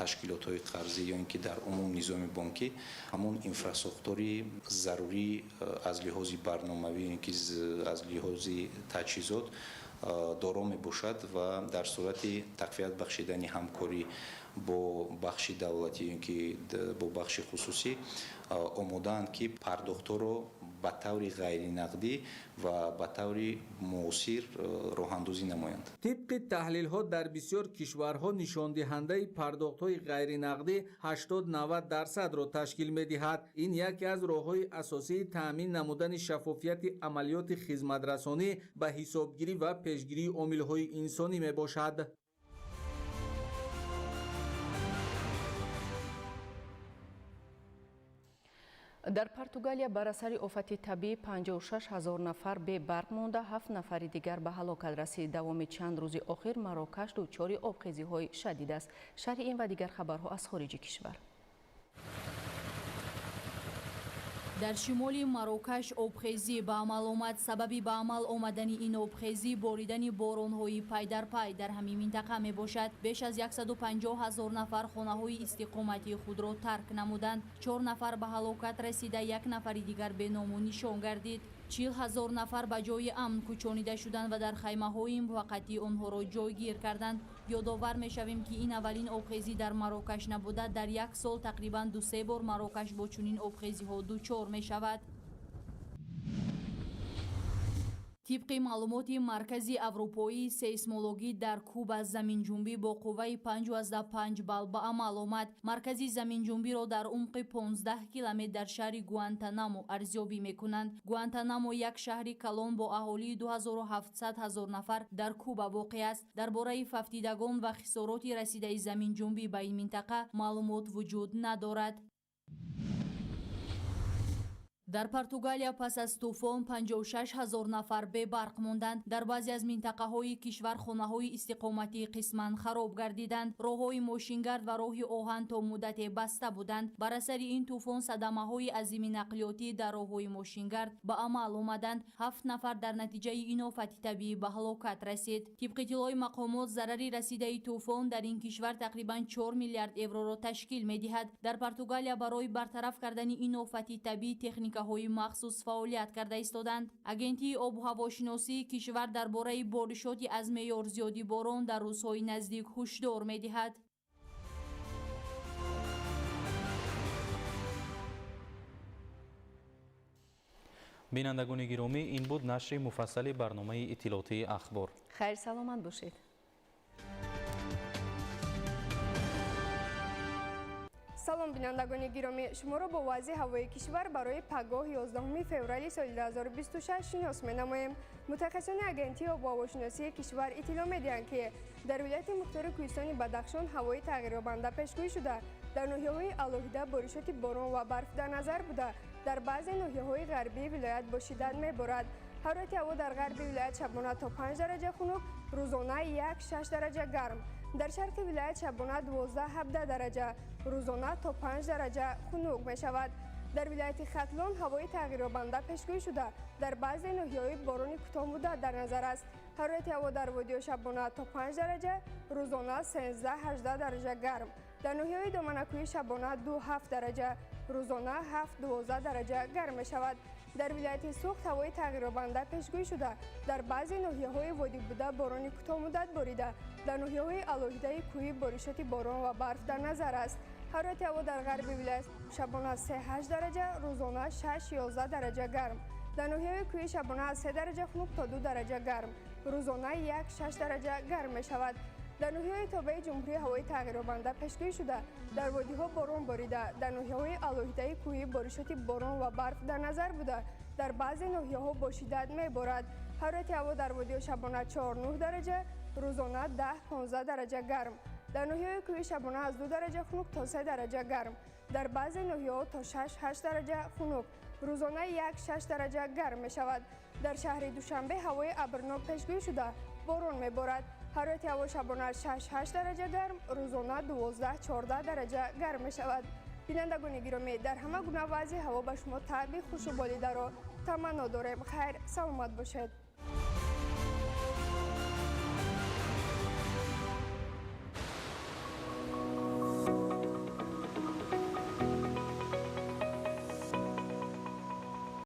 Ташкилотҳои қарзӣ ё ин ки дар умум низоми бонкӣ ҳамон инфрасохтори зарурӣ аз лиҳози барномавӣ ё ин ки аз лиҳози таҷҳизот доро мебошад ва дар сурати тақвият бахшидани ҳамкорӣ бо бахши давлатӣ ё ин ки бо бахши хусусӣ омодаанд, ки пардохтҳоро ба таври ғайринақдӣ ва ба таври муосир роҳандозӣ намоянд. Тибқи таҳлилҳо дар бисёр кишварҳо нишондиҳандаи пардохтҳои ғайринақдӣ 80-90%-ро ташкил медиҳад. Ин яке аз роҳҳои асосии таъмин намудани шаффофияти амалиёти хизматрасонӣ ба ҳисобгирӣ ва пешгирии омилҳои инсонӣ мебошад. Дар Португалия бар асари офати табиӣ 56 ҳазор нафар бебарқ монда, 7 нафари дигар ба ҳалокат расид. Давоми чанд рӯзи охир Марокаш дучори обхезиҳои шадид аст. Шарҳи ин ва дигар хабарҳо аз хориҷи кишвар. Дар шимоли Марокаш обхезӣ ба амал омад. Сабаби ба амал омадани ин обхезӣ боридани боронҳои пайдарпай дар ҳамин минтақа мебошад. Беш аз 150 ҳазор нафар хонаҳои истиқоматии худро тарк намуданд. 4 нафар ба ҳалокат расида, 1 нафари дигар беному нишон гардид. 40 ҳазор нафар ба ҷои амн кӯчонида шуданд ва дар хаймаҳои муваққатӣ онҳоро ҷойгир карданд. Ёдовар мешавем, ки ин аввалин обхезӣ дар Марокаш набуда. Дар як сол тақрибан 2-3 бор Марокаш бо чунин обхезиҳо дучор мешавад. Тибқи маълумоти Маркази Аврупоии сейсмологӣ дар Куба заминҷунбӣ бо қувваи 5,5 балл ба амал омад. Маркази заминҷунбиро дар умқи 15 километр дар шаҳри Гуантанамо арзёбӣ мекунанд. Гуантанамо як шаҳри калон бо аҳолии 2700 ҳазор нафар дар Куба воқеъ аст. Дар бораи фавтидагон ва хисороти расидаи заминҷунбӣ ба ин минтақа маълумот вуҷуд надорад. Дар Португалия пас аз тӯфон 56 ҳазор нафар бебарқ монданд. Дар баъзе аз минтақаҳои кишвар хонаҳои истиқоматӣ қисман хароб гардиданд. Роҳҳои мошингард ва роҳи оҳан то муддате баста буданд. Бар асари ин тӯфон садамаҳои азими нақлиётӣ дар роҳҳои мошингард ба амал омаданд. 7 нафар дар натиҷаи ин офати табиӣ ба ҳалокат расид. Тибқи иттилои мақомот, зарари расидаи тӯфон дар ин кишвар тақрибан 4 миллиард евроро ташкил медиҳад. Дар Португалия барои бартараф кардани ин офати табиӣ техника ҳои махсус фаъолият карда истоданд. Агентии обу ҳавошиносии кишвар дар бораи боришоти аз меъёр зиёди борон дар рӯзҳои наздик ҳушдор медиҳад. Бинандагони гиромӣ, ин буд нашри муфассали барномаи иттилоотии Ахбор. Хайр, саломат бошед. Салом, бинандагони гиромӣ, шуморо бо вазъи ҳавои кишвар барои пагоҳ 11 феврали соли 2026 шинос менамоем. Мутахассисони агентии обуҳавошиносии кишвар иттилоъ медиҳанд, ки дар вилояти мухтори кӯҳистони Бадахшон ҳавои тағйирёбанда пешгӯӣ шуда, дар ноҳияҳои алоҳида боришоти борон ва барф дар назар буда, дар баъзе ноҳияҳои ғарбии вилоят бо шиддат меборад. Ҳарорати ҳаво дар ғарби вилоят шабона то 5 дараҷа хунук, рӯзона 1-6 дараҷа гарм. Дар шарқи вилоят шабона 12-17 дараҷа, рӯзона то 5 дараҷа хунук мешавад. Дар вилояти Хатлон ҳавои тағйирёбанда пешгӯӣ шуда, дар баъзе ноҳияҳои борони кӯтоҳмуддат дар назар аст. Ҳарорати ҳаво дар водиҳо шабона то 5 дараҷа, рӯзона 13-18 дараҷа гарм. Дар ноҳияҳои доманакӯҳӣ шабона 2-7 дараҷа, рӯзона 7-12 дараҷа гарм мешавад. Дар вилояти Суғд ҳавои тағйирёбанда пешгӯӣ шуда, дар баъзе ноҳияҳои водӣ буда борони кӯтоҳмуддат борида, дар ноҳияҳои алоҳидаи кӯҳӣ боришоти борон ва барф дар назар аст. Ҳарорати ҳаво дар ғарби вилоят шабона 3-8 дараҷа, рӯзона 6-11 дараҷа гарм. Дар ноҳияҳои кӯҳӣ шабона аз 3 дараҷа хунук то 2 дараҷа гарм, рӯзона 1-6 дараҷа гарм мешавад. Дар ноҳияҳои тобеи ҷумҳурӣ ҳавои тағйирёбанда пешгӯӣ шуда, дар водиҳо борон борида, дар ноҳияҳои алоҳидаи кӯҳӣ боришоти борон ва барф дар назар буда, дар баъзе ноҳияҳо бо шиддат меборад. Ҳарорати ҳаво дар водиҳо шабона 4-9 дараҷа, рӯзона 10-15 дараҷа гарм. Дар ноҳияҳои кӯҳӣ шабона аз 2 дараҷа хунук то 3 дараҷа гарм. Дар баъзе ноҳияҳо то 6-8 дараҷа хунук, Рӯзона 1-6 дараҷа гарм мешавад. Дар шаҳри Душанбе ҳавои абрнок пешгӯӣ шуда, борон меборад. Ҳарорати ҳаво шабона 6-8 дараҷа гарм, рӯзона 12-14 дараҷа гарм мешавад. Бинандагони гиромӣ, дар ҳама гуна вазъи ҳаво ба шумо таъби хушу болидаро таманно дорем. Хайр, саломат бошед.